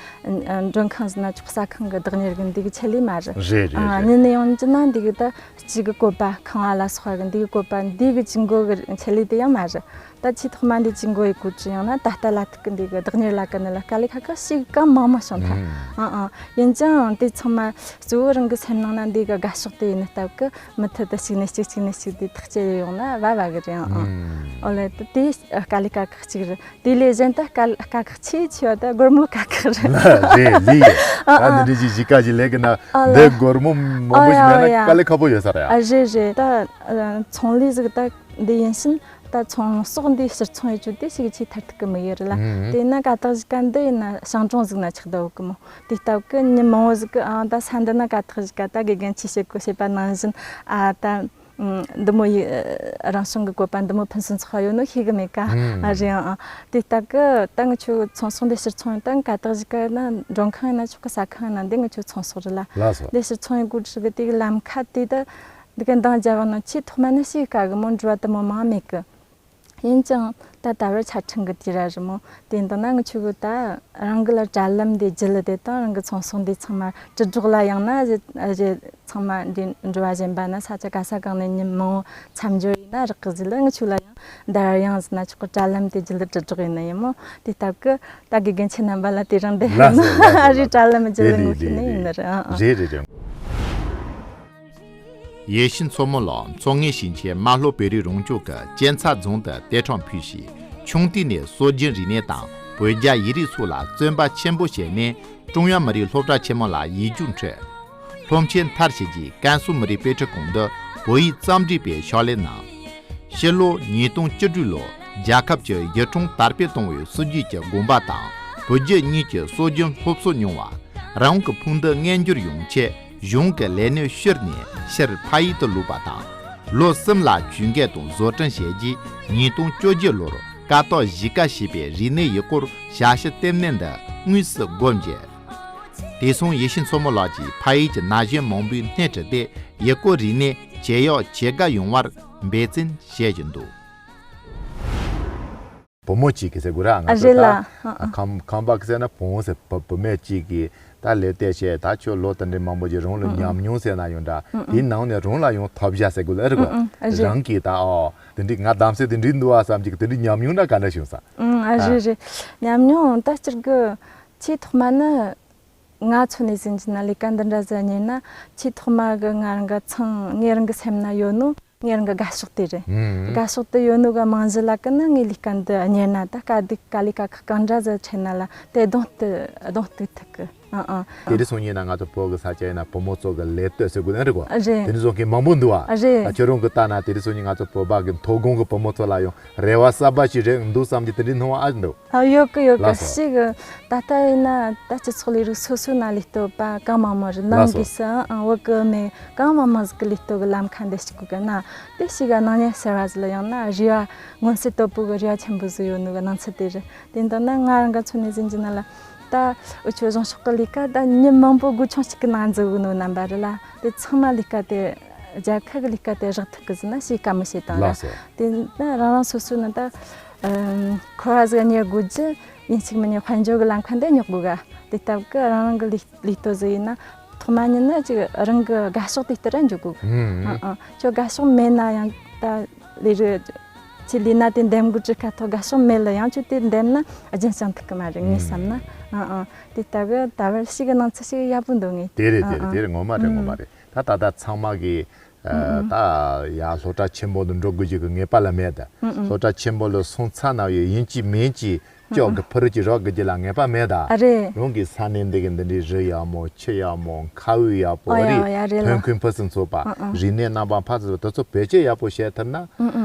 མགྲོན་ཁང་ཟིན་ན་ཆོག་ས་ཁང་གི་བདག་གཉེར་གི་འདི་གི་ཆེད་ལས་མ་རེད། རེད་རེད་ཨ་རེད། ཉིན་ནས་ཡོང་གྱི་ན་འདི་གི་ད་གཅིག་གི་བཀོད་པ་ཁང་བ་ལ་སོགས་པ་གི་འདི་གི་བཀོད་པ་འདི་གི་ཇུས་འགོད་གི་ཆེད་ལས་དེ་ཡང་མ་རེད། ད་ཆེས་ཐོག་མ་འདི་ཇུས་འགོད་ཡི་གོ་ཅི་ཡང་ན་ད་ལྟ་ལ་ཐུག་གི་འདི་གི་བདག་གཉེར་ལ་ཀ་ནི་ལ་དཀའ་ལས་ཁ་ཁ་ཞིག་གམ་མང་མང་བྱུང་ཐལ། ཨང་ཨང་། ཡིན་ཀྱང་དེ་ཚང་མ་གཙོ་བོ་རང་གི་སེམས་ནང་ན་འདི་གི་དགའ་ཕྱོགས་དེ་ཡིན་ནི་སྟབས་གི་མུ་མཐུད་དུ་གཅིག་ནས་གཅིག་གཅིག་ནས་གཅིག་དེ་ཐག་བཅད་ཡོང་ན་བ་བ་གི་རེད། ཨང་ཨང་། ཨོ་ལེ་ད་དེ་དཀའ་ལས་ཀ་ གཅིག་རེད། དེ་ལས་གཞན་ད་དཀའ་དཀའ་ཁག་ཆེས་ཆེ་བ་ད་སྒོར་མོ་དཀའ་ཁག་རེད། རེད་ལི། ཨ་ད་ཨ། འདི་འདྲའི་གཞིས་ཀ་ཞིག་ལས་ཀྱི་ན། ཨ་ལ། འདི་སྒོར་མོ་མང་ཨ་པོ་ཡ་ཞིག་མེད་ཨ་ན་ཡ། དཀའ་ལས་ཁག་པོ་ཡོད་ས་རེད་ཨ། ཨ་རེད་རེད། ད་ཚོང་ལས་ཟིག་ད་འདི་ཡིན་ཕྱིན་ད་ཚོང་ཟོག་འདི་ཕྱིར་ཚོང་ཡེད་རྒྱུ་དེ་ཞིག་ཆེས་ཐར་ཐུབ་གི་མི་ཡོད་རེད་ལ། ཨུ་ཨུ། དེ་ན་ཀ་དག་གཞིས་ཀ་འདི་ཡིན་ན་ཞིང་གྲོང་ཟིག་ན་ཆགས་བསྡད་ཡོད་གི་མོ། དེ་སྟབས་ཀྱིས་མི་མང་བོ་ཟིག་གིས་ཨ་ད་ས་འདི་ན་ཀ་དག་གཞིས་ཀ་ད་དགེ་རྒན་ཆོས་བྱེད་དགོས་ཞེས་པ་ནང་བཞིན་ཨ་ད། ཨུམ། འདི་མོ་ཡི་རང་བྱུང་གི་བཀོད་པ་འདི་མོ་ཕུན་སུམ་ཚོགས་པ་ཡོད་ནོ་ཤེས་གི་མེད་ཀ་ཨུམ། ཨ་རེད་ཨ། དེ་ལྟ་གི་ད་ང་ཆོ་ཚོང་ཟོག་འདི་ཕྱིར་ཚོང་ཡོང་ད་ཀ་དག་གཞིས་ཀ་ན་མགྲོན་ཁང་ཡིན་ན་ཆོག་གི་ས་ཁང་ཡིན་ན་འདི་ང་ཆོ་ཚོང་ཟོག་རེད་ལ། ལགས་སོ། འདི་ཕྱིར་ཚོང་ཡོང་དགོས་ཀྱི་དེ་གི་ལམ་ཁ་དེ་ད་འདི་གི་འདང་རྒྱབ་པ་ན་ཆེས་ཐོག་མ་ནི་ཤེས་ཀ་གི་མོ་འགྲོ་བ་དེ་མོ་མང་མེད་གི་ཡིན་ཀྱང་ད་ད་བར་ཆ་འཕྲིན་གི་དུས་རབས་རེད་མོ། དེ་འདི་ན་ང་ཆོ་གི་ད་རང་གི་ལ་དྲ་ལམ་དེ་བརྒྱུད་ལ་དེ་དང་རང་གི་ཚོང་ཟོག་འདི་ཚང་མ་དྲིལ་སྒྲོག་ལ་ཡང་ན་རེད་རེད། ཚང་མ་འདི་འགྲོ་བ་གཞན་པ་ན་ས་ཆ་ག་ས་གང་ནས་མི་མང་བོ་མཚམས་སྦྱོར་ཡིན་ན་རག་གི་ཟིག་ལ་ང་ཆོ་ལ་ཡང་འདར་ཡང་ཟིན་ན་ཆོག་གི་དྲ་ལམ་དེ་བརྒྱུད་ལ་དྲིལ་སྒྲོག་ཡིན་ན་ཡིན་མོ། དེ་སྟབས་ཀྱིས་ད་དགེ་རྒན་ཁྱེད་རྣམ་པ་ལ་དེ་རིང་འདི་ལགས་སོ་ལགས་སོ། ཨ་རི་དྲ་ལམ་བརྒྱུད་ལ་ངོ་ཤེས་ནི་ཡིན་ནི་རེད་ཨ་ཨ། རེད་རེད་རེད། ཡེ་ཤེས་མཚོ་མོ་ལགས་མཚོ་སྔོན་ཞིང་ཆེན་རྨ་ལྷོ་བོད་རིགས་རང་སྐྱོང་གི་གཅན་ཚ་རྫོང་དུ་དེ་འཕྲོ་ཕུལ་ཞིང་ཆུང་དུས་ནས་སྲོལ་རྒྱུན་རིག་གནས་དང་བོད་རྒྱ་ཡིག་རིགས་སོགས་ལ་བརྩོན་པ་ཆེན་པོ་བྱས་ནས་ཀྲུང་དབྱང་མི་རིགས་སློབ་གྲྭ་ཆེན་མོ་ལ་ཡིག་རྒྱུགས་འཕྲོད། སློབ་ཆེན་མཐར་ཕྱིན་རྗེས་ཀན་སུའུ་མི་རིགས་དཔེ་ཁྲིད་ཁང་དུ་བོད་ཡིག་རྩོམ་སྒྲིག་པའི་ཕྱག་ལས་གནང་། ཕྱི་ལོ་ཉིས་སྟོང་བཅུ་དྲུག་ལོར་རྒྱལ་ཁབ་ཀྱི་ཡུལ་གྲུ་དར་སྤེལ་གཏོང་བའི་སྲོལ་རྒྱུན་གྱི་དགོངས་པ་དང་བོད་བརྒྱུད་གཉིས་ཀྱི་སྲོལ་རྒྱུན་སློབ་གསོ་མྱོང་བ། རང་གི་ཕུགས་འདུན་མངོན་འགྱུར་ཡོང་ཆེད་གཞུང་གི་ལས་སྣོན་ཤུལ་ནས་ཕྱིར་ཕ་ཡུལ་དུ་ལོག་པ་དང་། ལོ་གསུམ་ལ་ཇུས་འགོད་དང་བཟོ་སྐྲུན་བྱས་རྗེས་ཉིས་སྟོང་བཅོ་བརྒྱད་ལོར་ཀ་ཏོག་གཞིས་ཀ་ཞེས་པའི་རིག་གནས་ཡུལ་སྐོར་ཞབས་ཞུ་ལྟེ་གནས་འདི་དངོས་སུ་སྒོ་འབྱེད། དེ་སོང་ཡེ་ཤེས་མཚོ་མོ་ལགས་ཀྱིས་ཕ་ཡུལ་གྱི་ན་གཞོན་མང་པོའི་སྣེ་ཁྲིད་དེ་ཡུལ་སྐོར་རིག་གནས་ཇེ་ཡག་ཇེ་དགའ་ཡོང་བར་འབད་བརྩོན་བྱེད་བཞིན་འདུག་བུ་མོ་གཅིག་གིས་ཟེར་དགོས་ར་ང་ཨ་ཚོ་རེད་ད། ལ། ཨ་ཨ། ཁམས་ཁམས་པ་གིས་ཟེར་ན་བུ་མོ་ཟེར་བུ་བུ་མོ་གཅིག་གིས་ད་ལས་གཏོད་བྱས་ད་ཁྱོད་ལོ་དེ་འདྲའི་མང་པོ་ཅིག་རང་ལ་ཨུ་ཨུ། ཉམས་མྱོང་ཟེར་ན་ཡོང་འདྲ། ཨུ་ཨུ། དེའི་ནང་ནས་རང་ལ་ཡང་ཐོབ་བྱ་ཟེར་དགོས་ལ་ཨེ་རེད་གོ་ཨུ་ཨུ། ཨ་རེད། རང་གིས་ད་ཨོ་དེ་འདྲའི་ང་གདམ་གསེས་དེ་འདྲའི་འདུག་ཨ་བསམ་གྱི་དེ་འདྲའི་ཉམས་མྱོང་འདྲ་ག་འདྲ་བྱུང་ས། ཨུ་ཨ་ཨ། རེད་རེད། ཉམས་མྱོང་ད་སྤྱིར་གི་ཆེས་ཐོག་མ་ནི། ང་ཚོ་ནས་ཟིན་གྱི་ན་ལས་ཀ་འདི་འདྲ་ཟིག་གཉེར་ན་ཆེས་ཐོག་མ་གི་ང་རང་གི་ཚང་ངའི་རང་གི་སེམས་ན་ཡོད་ནོ་ངའི་རང་གི་དགའ་ཕྱོགས་དེ་རེད། ཨུམ། དགའ་ཕྱོགས་དེ་ཡོད་ནོ་གི་རྨང་གཞི་ལ་ཀི་ན་ངའི་ལས་ཀ་འདི་གཉེར་ན་ད་དཀའ་སྡུག་དཀའ་ལས་ཁག་གང་འདྲ་ཟིག་འཕྲད་ན་ལ་དེ་གདོང་གཏུག་གདོང་གཏུག་ཐུབ་གི་ཨང་ཨང་། དེ་རིང་སང་ཉིན་ན་ང་ཚོ་བོད་ཀྱི་ས་ཆ་ཡིན་ན་བུ་མོ་ཚོ་གི་ལས་གཏོད་ཟེར་དགོས་ན་རེད་གོ་རེད། དེ་འདྲ་བཟོ་མཁན་མང་པོ་འདུག་ཨ། རེད། ད་ཁྱོད་རང་གི་ལྟ་ན་དེ་རིང་སང་ཉིན་ང་ཚོ་བོད་པ་གི་མཐོ་སྒང་གི་བུ་མོ་ཚོ་ལ་ཡང་རེ་བ་གསར་པ་ཞིག་རེད་འདུག་བསམ་གྱི་དེ་འདྲའི་སྣང་བ་ཨ་འདུག་ཨ་ཡོད་གི་ཡོད་གི་ལགས་སོ། ཞིག་གི་ད་ལྟ་ཡིན་ན་ད་སྤྱི་ཚོགས་ལས་རིགས་སོ་སོའི་ནང་ལས་གཏོད་པ་གང་མང་མང་རེད། ལགས་ནང་སོ། གི་སུ་ཨང་བོད་གི་མི་གང་མང་མང་ཟིག་གི་ལས་གཏོད་གི་ལམ་ཁ་འདི་ཞིག་གི་ན་དེ་ཞིག་གི་སྣང་བརྙན་གསར་བ་ཟིག་ལ་ཡང་ན་རེ་བ་མངོན་གསལ་དོད་པོ་གི་རེ་བ་ཆེན་པོ་ཟིག་ཡོད་ནོ་གི་སྣང་ཚུལ་དེ་རེད། དེ་འདྲ་ན་ང་རང་གི་འཚོ་གནས་ཟིན་གྱི་ན་ལ་ད་འུ་ཆོ་གཞུང་ཕྱོགས་གི་ལས་ཀ་ད་མི་མང་པོ་སྒོ་ཆུང་གཅིག་གི་ནང་འཛུལ་གི་ནོ་རྣམ་པ་རེད་ལ་དེ་ཚང་མ་ལས་ཀ་དེ་རྒྱལ་ཁབ་གི་ལས་ཀ་དེ་རག་ཐུབ་གི་ཟིན་ན་ཞེས་བཀའ་མོལ་བྱེད་དང་ལ། ལགས་སོ། དེ་ན་རང་རང་སོ་སོའི་ནང་ད། ཨམ། འཁོར་བ་ཟིག་གཉེར་དགོས་རྒྱུ་ཡིན་གཅིག་མིན་གཉིས་དཔལ་འབྱོར་གྱི་ལམ་ཁ་འདི་རྙོག་དགོས་ག་དེ་སྟབས་ཀྱིས་རང་རང་གི་ལས་ལས་གཏོད་ཟིག་ཡིན་ན་ཐོག་མ་ཉིད་ནས་ཅིག་རང་གི་དགའ་ཕྱོགས་དེ་ལྟར་འཇུག་དགོས། ཨང་ཨང་། ཁྱོད་དགའ་ཕྱོགས་མེད་ན་ཡང་ད་ལས་རིགས་ཆེད་ལས་ན་དེ་འདེམས་དགོས་ཀྱི་ཁ་ཐོག་དགའ་ཕྱོགས་མེད་ལ་ཡང་ཁྱོད་དེ་འདེམས་ན་རྒྱུན་བསྐྱངས་ཐུབ་ཀྱི་མ་རེད་ངས་བསམ་ན། ཨང་ཨང་། དེ་ལྟ་བུ་ད་བར་ཞིག་གི་སྣང་ཚུལ་ཞིག་ཡག་པོ་འདུག་ངས། དེ་རེད་དེ་རེད་དེ་རེད། ངོ་མ་རེད་ངོ་མ་རེད། ད་ད་ད་ཚང་མ་གི་ད་ཡ་སློབ་གྲྭ་ཆེན་པོ་དུ་འགྲོ་དགོས་ཀྱི་གི་ངེས་པ་ལ་མེད་ད། སློབ་གྲྭ་ཆེན་པོ་ལ་སོང་ཚར་ན་ཡོད་ཡིན་གཅིག་མིན་གཅིག་ཅོག་གི་ཕུ་རུ་གཅིག་རག་དགོས་ཀྱི་ལ་ངེས་པ་མེད་ད། ཨ་རེད། རང་གི་ས་གནས་འདི་གི་འདི་འདྲའི་རི་ཡག་མོ་ཆུ་ཡག་མོ་མཁའ་དབུགས་ཡག་པོ་ཨ་རེད། ཡ་རེད་ལ། ཐོན་ཁུངས་ཕུན་སུམ་ཚོགས་པ་རིག་གནས་རྣམ་པ་འཕགས་ཚོགས་དེ་ཚོ་བེད་སྤྱོད་ཡག་པོ་བྱེད་ཐུབ་ན་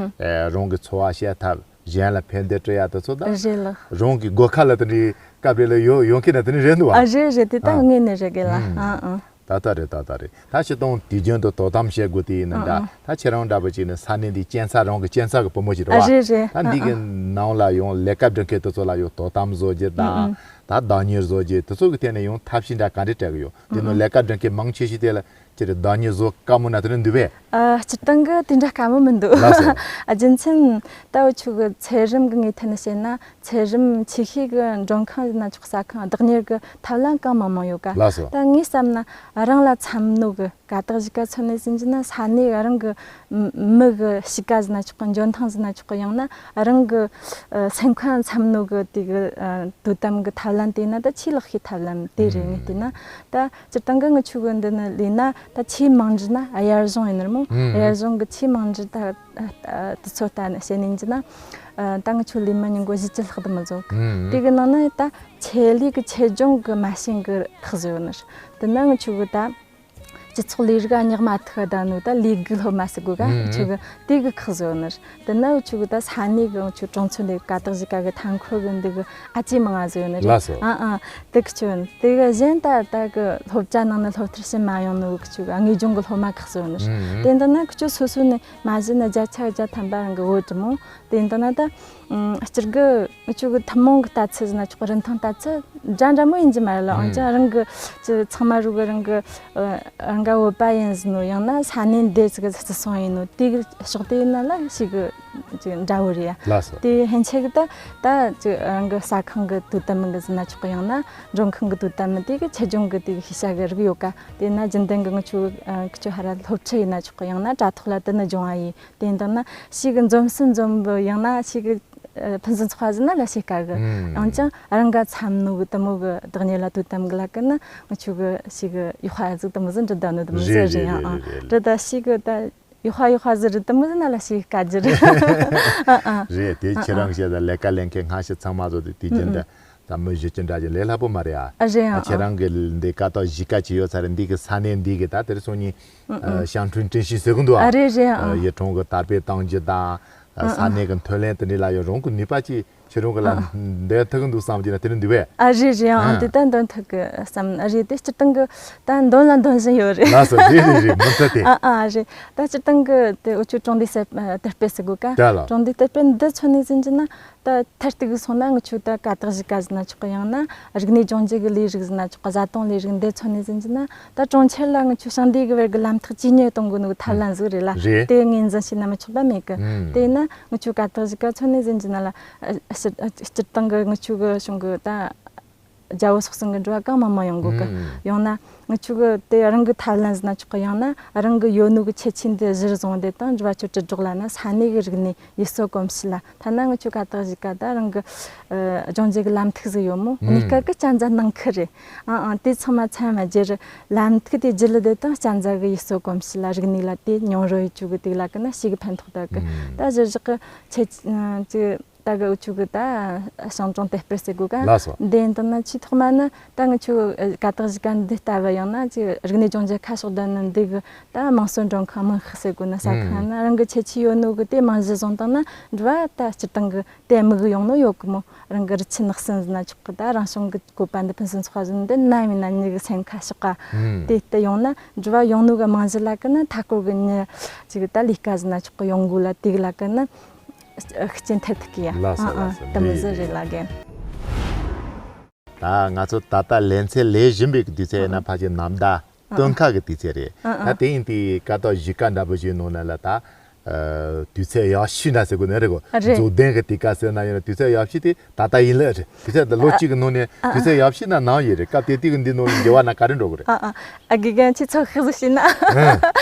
རང་གི་འཚོ་བ་བྱེད་ཐུབ་གཞན་ལ་ཕན་བདེ་སྤྲོད་ཡག་དེ་ཚོ་ད་རེད་ལ། རང་གི་སྒོ་ཁ་ལ་དེ་འདྲའི་སྐབས་རེ་ལ་ཡོང་ཡོང་མཁན་ན་དེ་འདྲའི་རེད་འདུག་བ། ཨ་རེད་རེད། དེ་ད་ཨ་དངོས་གནས་རེད་གི་ལ། ཨ་ཨ། ད་ལྟ་རེད་ད་ལྟ་རེད། ད་སྤྱིར་བཏང་དུས་རྒྱུན་དུ་དོ་དམ་བྱེད་དགོས་དེ་ཡིན་ན་འདྲ། ཨ་ཨ། ད་ཁྱེད་རང་འདྲ་པོ་ཅིག་ནི་ས་གནས་འདིའི་གཅན་ཚ་རང་གི་གཅན་ཚ་གི་བུ་མོ་ཅིག་རེད་བ། ཨ་རེད་རེད། ད་འདི་གི་ཨ་ཨ། ནང་ལ་ཡང་ལས་ཀ་སྒྲུབ་མཁན་དེ་ཚོ་ལ་ཡང་དོ་དམ་བཟོ་རྒྱུ་དང་ཨ་ཨ། ད་བདག་གཉེར་བཟོ་རྒྱུ་དེ་ཚོ་གི་ཐད་ནས་ཡང་ཐབས་ཤེས་འདྲ་ག་འདྲ་སྤྲད་གི་ཡོད། དེ་ནང་ཨ་ཨ། ལས་ཀ་སྒྲུབ་མཁན་མང་ཆེ་ཤོས་དེ་ལ་ཅི་རེད་བདག་གཉེར་བཟོ་དཀའ་མོ་ན་དེ་འདྲ་འདུག་པས། ཨ་སྤྱིར་བཏང་གི་དེ་འདྲ་དཀའ་མོ་མི་འདུག་ལགས་སོ། རྒྱུ་མཚན་ད་འུ་ཆོ་གི་ཚད་རིམ་གི་ངོས་ཐད་ནས་བཤད་ན། ཚད་རིམ་ཆེ་ཤོས་ཀྱི་མགྲོན་ཁང་ཡིན་ན་ཆོག་ས་ཁང་བདག་གཉེར་གྱི་ཐབས་ལམ་གང་མང་མང་ཡོད་ཀ་ལགས་སོ། ད་ངས་བསམ་ན་རང་ལ་འཚམ་ནོ་གི་ཀ་དག་གཞིས་ཀ་མཚོན་ནས་ཟིན་གྱི་ན་ས་གནས་རང་གི་མི་གི་གཤིས་ཀ་ཟིན་ན་ཆོག་གི་འཇོན་ཐང་ཟིན་ན་ཆོག་གི་ཡང་ན་རང་གི་སེམས་ཁམས་འཚམ་ནོ་གི་དེ་གི་དོ་དམ་གི་ཐབས་ལམ་དེ་ན་ད་ཆེས་ལེགས་ཤོས་ཐབས་ལམ་དེ་རེད། ངས་བལྟས་ན་ད་སྤྱིར་བཏང་གི་ངི་ཆོ་གི་འདི་ནི་ལས་ན་ད་ཆེས་མང་འདྲི་ན་དབྱར་གཞུང་ཡིན་ནར་མོ། དབྱར་གཞུང་གི་ཆེས་མང་འདྲི་ད་དེ་ཚོ་ལྟ་ནས་བཤད་ནས་ཡིན་གྱི་ན། ཨ། ད་ང་ཆོ་ལས་མི་ཉིན་གོ་བཞི་བཅུ་ལྷག་དུ་མི་ཟོ་གི། ཨུམ། དེ་གི་ནང་ན་ད་ཆེད་ལས་གི་ཆེད་སྦྱོང་གི་མ་བྱན་གི་ཁག་ཟིག་ཡོད་ནི་རེད། དེ་ན་ང་ཆོ་གི་ད་སྤྱི་ཚོགས་ལས་རིགས་རྙིང་མ་ཐུག་ད་ནོ་ད་ལས་ཀའི་སློབ་མ་ཟེར་གོ་ག། ཨུམ། ང་ཆོ་གི་དེ་གི་ཁག་ཟིག་ཡོད་ནི་རེད། དེ་ན་ང་ཆོ་གི་ད་ས་གནས་གི་ང་ཆོ་གྲོང་ཚོ་ལས་ཀ་དག་གཞིས་ཀ་གི་མཐའ་འཁོར་གི་འདི་གི་ཨ་ཅེ་མང་ང་ཟིག་ཡོད་ནི་རེད། ལགས་སོ། ཨ་ཨ། དེ་གི་ཆོ་ཡིན། དེ་གི་གཞན་ད་ད་གི་སློབ་གྲྭ་ནང་ན་སློབ་མཐར་ཕྱིན་མ་ཡོང་ནོ་གི་ཆོ་གི་དངོས་སྦྱོང་གི་སློབ་མ་ཁག་ཟིག་ཡོད་ནི་རེད། ཨུམ། དེ་འདི་ན་ཁི་ཆོ་སོ་སོ་ནས་མ་གཞི་ན་བརྒྱ་ཆ་བརྒྱ་ཐམ་པ་རང་གི་བོད་རེད་མོ། དེ་འདི་ན་ད་ཨུམ། སྤྱིར་གི་ང་ཆོ་གི་ཐུན་མོང་གི་ལྟ་ཚུལ་ཟེར་ན་ཆོག་གི། རིན་ཐང་ལྟ་ཚུལ་འདྲ་འདྲ་མོ་ཡིན་གྱི་མ་རེད་ལ། ཨང་ཅང་རང་གི་ཅི་ཚང་མ་རུ་གི་རང་གི་ཨ་རང་ག་བོད་པ་ཡིན་ཟེར་ནོ། ཡང་ན་ས་གནས་འདི་ཟིག་གི་ཚུལ་སོང་ཡིན་ནོ། དེ་གི་ཕྱོགས་དེ་ཡིན་ན་ལ་ཞིག་གི་ཅི་འདྲ་བོ་རེད་ཡ། ལགས་སོ། དེ་ཧན་ཆེ་གི་ད་ད་ཅི་རང་གི་ཟ་ཁང་གི་དོ་དམ་གི་ཟེར་ན་ཆོག་གི། ཡང་ན་མགྲོན་ཁང་གི་དོ་དམ་དེ་གི་ཆེད་སྦྱོང་གི་དེ་གི་ཤེས་བྱ་གི་རིགས་ཡོད་ཀ། དེ་ན་རྒྱུན་ལྡན་གི་ང་ཆོ་ཨ་ཁི་ཆོ་ཧ་ར་སློབ་ཁྲིད་ཡིན་ན་ཆོག་གི། ཡང་ན་དྲ་ཐོག་ལ་དེ་ནི་སྦྱོང་བ་ཡིན། དེ་འདྲ་ན་ཞིག་གི་འཛོམས་སུ་འཛོམས་པོ། ཡང་ན་ཞིག་གི་ཨ་ཕུན་སུམ་ཚོགས་པ་ཟེར་ན་ལ་ཞིག་དཀའ་གི། ཨང་ཅང་རང་ག་འཚམ་ནོ་གི་དེ་མོ་གི་བདག་ཉིད་ལ་དོ་དམ་གི་ལ་ཀི་ན་ང་ཆོ་གི་ཞིག་གི་ཡོ་ཧ་ཟིག་དེ་མོ་ཟིག་འདྲི་ད་ནོ་དེ་མོ་ཟིག་རེད། རེད་ཡང་རེད་ཨང་རེད། རེད་ད་ཞིག་གི་ད་ཡོ་ཧ་ཡོ་ཧ་ཟིག་རེད། དེ་མོ་ཟིག་ན་ལ་ཞིག་དཀའ་རྒྱུ་རེད། ཨ་ཨ། རེད། དེ་ཨ་ཁྱེད་ཨ་རང་བཤད་ད་ལས་ཀ་ལས་མཁན་སྔ་ཕྱི་ཚང་མ་ཚོ་དེ་དུས་རྒྱུན་ཨུ་ད་ད་མི་གཞི་ཅི་འདྲ་ཅིག་ལས་སླ་པོ་མ་རེད་ཨ། ཨ་རེད་ཨ། ཁྱེད་རང་གི་འདི་ཀ་ཏོག་གཞིས་ཀ་ཅིག་ཡོད་ས་རེད། འདི་གི་ས་གནས་འདི་གི་ད་དེར་སོང་ཉིན་ཨ་ཞང་ཁྲུན་ཀྲིན་ཤི་ཟེར་གི་འདུག་ཨ། ཨ་རེད་རེད་ཨ། ཡུལ་གྲོང་གི་དར་སྤེལ་གཏོང་རྒྱུ་དང་ཨ་ཨ་ས་གནས་གི་མཐུན་ལམ་དེ་འདྲ་ལ་ཡང་རང་གི་ནུས་པ་ཅིག་ཁྱེད་རང་གི་ལ་ཨ་འདོན་ཐུབ་གི་འདུག་བསམ་གྱི་ན་དེ་འདྲ་འདུག་བས། ཨ་རེད་རེད་ཨ། ཨ་དེ་ད་འདོན་ཐུབ་གི་བསམ། ཨ་རེད། དེ་སྤྱིར་བཏང་གི་ད་འདོན་ལ་འདོན་བཞིན་ཡོད་རེད། ལགས་སོ། རེད་རེད་རེད། མུ་མཐུད་དེ། ཨ་ཨ་རེད། ད་སྤྱིར་བཏང་གི་དེ་འུ་ཆོ་གྲོང་སྡེ་གསར་དར་སྤེལ་ཟེར་གོ་ཀ། ད་ལ། གྲོང་སྡེ་དར་སྤེལ་འདི་མཚོན་ནས་ཟིན་གྱི་ན། ད་མཐར་གཏུགས་སོང་ན་ང་ཆོ་ད་ཀ་དག་གཞིས་ཀ་ཟེར་ན་ཆོག་གི། ཡང་ན་རིག་གནས་སྦྱོང་བརྒྱུད་ཀྱི་ལས་རིགས་ཟེར་ན་ཆོག་གི། བཟའ་བཏུང་ལས་རིགས་འདི་མཚོན་ནས་ཟིན་གྱི་ན། ད་གྲོང་ཁྱེར་ལ་ང་ཆོ་ཞིང་སྡེ་གི་བར་གི་ལམ་ཐག་ཇེ་ཉེ་གཏོང་དགོས་ནོ་གི་ཐབས་ལམ་ཟིག་རེད་ལ། རེད། དེ་ངོས་འཛིན་བྱས་ན་མི་ཆོག་པ་མེད་གི། ཨུམ། དེས་ན་ང་ཆོ་ཀ་དག་གཞིས་ཀ་མཚོན་ནས་ཟིན་གྱི་ན་ལ། ཨ་སྤྱིར་སྤྱིར་བཏང་གི་ང་ཆོ་གི་གཞུང་གི་ད་རྒྱ་བོད་སོག་གསུམ་གི་འགྲོ་བ་གང་མང་མང་ཡོང་གོ་གི། ཨུམ། ཡང་ན་ང་ཆོ་གི་དེ་རང་གི་ཐབས་ལམ་ཟེར་ན་ཆོག་གི། ཡང་ན་རང་གི་ཡོད་ནོ་གི་ཁྱད་ཆོས་འདི་གཞིར་བཟུང་སྟེ་དང་འགྲོ་བ་ཆོ་དྲིལ་སྒྲོག་ལ་ན་ས་གནས་གི་རིག་གནས་ཡུལ་སྲོལ་གོམས་གཤིས་ལ། ཐ་ན་ང་ཆོ་ཀ་དག་གཞིས་ཀ་ད་རང་གི་ཨ་སྦྱོང་བརྒྱུད་ཀྱི་ལམ་ཐིག་ཟིག་ཡོད་མོ། ཨུམ། གཉིས་ཀ་གི་གཅན་ཚ་ནང་ཁུལ་རེད། ཨང་ཨང་། དེ་ཚང་མ་ཚང་མ་རྒྱུ་རེད། ལམ་ཐིག་དེ་རྒྱུད་ལ་དེ་དང་གཅན་ཚ་གི་ཡུལ་སྲོལ་གོམས་གཤིས་ལ་རིག་གནས་ལ་དེ་མྱོང་རོལ་ཡོད་ཆོ་གི་དེ་ལ་ཀི་ན་ཞིག་གི་ཕན་ཐོགས་ད་གི། ཨུམ། ད་གཞི་བཞག་གི་ཆེ་ཨ་ཅི་ད་གི་འུ་ཆོ་གི་ད་ཞིང་གྲོང་དར་སྤེལ་ཟེར་གོ་ཀ། ལགས་སོ། འདི་འདི་ན་ཆེས་ཐོག་མ་ནི་ད་ང་ཆོ་ཀ་དག་གཞིས་ཀ་འདི་ལྟ་བུ། ཡང་ན་ཅི་རིག་གནས་སྦྱོང་བརྒྱུད་ཁ་ཕྱོགས་ལྡན་ནི་འདི་གི་ད་དམངས་སྲོལ་མགྲོན་ཁང་དམངས་ཤག་ཟེར་གོ་ན་ས་ཁང་ཨུམ། ན་རང་གི་ཁྱད་ཆོས་ཡོད་ནོ་གི་དེ་རྨང་གཞི་བཟུང་བཏང་ན་འགྲོ་བ་ད་སྤྱིར་བཏང་གི་དེ་དམིགས་ཡོང་ནོ་ཡོད་གི་མོ། རང་གི་རི་ཆུ་ནགས་གསུམ་ཟེར་ན་ཆོག་གི། ད་རང་བྱུང་གི་བཀོད་པ་འདི་ཕུན་སུམ་ཚོགས་པ་ཟིན་འདི་ནམ་ཡིན་ན་མྱི་གི་སེམས་ཁ་ཕྱོགས་ཀ། ཨུམ། དེ་ལྟ་ཡོང་ན་འགྲོ་བ་ཡོང་ནོ་གི་རྨང་གཞི་ལ་ཀི་ན་མཐའ་སྐོར་གི་མྱི་ཅིག་ད་ལས་ཀ་ཟེར་ན་ཆོག་གི་ཡོང་དགོས་ལ། དེ་གི་ལ་ཀི་ན་ཤུགས་རྐྱེན་ཐེབས་ཐུབ་ཀི་ཡ། ལགས་སོ། ཨ་ཨ། ལགས་སོ། དེ་མོ་རེད། ཟིག་རེད་ལ་རྒན། ད་ང་ཚོ་ད་ལྟ་ལེ་ཚན་ལས་བཞིན་པའི་དུས་ཚོད་ཡིན་ན། ཨ་ཨ། ཕལ་ཆེར་ནམ་ཟླ་ཨ་ཨ། སྟོན་ཁ་གི་དུས་ཚོད་རེད། ཨ་ཨ། ད་དེ་ཡིན་དུས་ཀ་དག་གཞིས་ཀ་འདྲ་པོ་ཞིག་ནང་ན་ལ་ད་ཨ་དུས་ཚོད་ཡག་ཤོས་འདྲ་ཟེར་དགོས་ནི་རེད་གོ། ཨ་རེད། རྫོགས་ལྡན་གི་དུས་སྐབས་ཟེར་ན་ཡང་དུས་ཚོད་ཡག་ཤོས་དེ་ད་ལྟ་ཡིན་ལ་རེད། དུས་ཚོད་ད་ལོ་ཨ་གཅིག་གི་ནང་ནས་ཨ་དུས་ཚོད་ཡག་ཤོས་ན་ནམ་ཡིན་རེད། སྐབས་དེ་དུས་ཀྱི་འདི་ནང་ལ་འགྱུར་བ་ན་ག་རེ་འགྲོ་གི་རེད། ཨ་ཨ། ཨ་དགེ་རྒན་ཁྱེད་ཚོ་ཤེས་ཟིག་བྱས་ན། ཨ་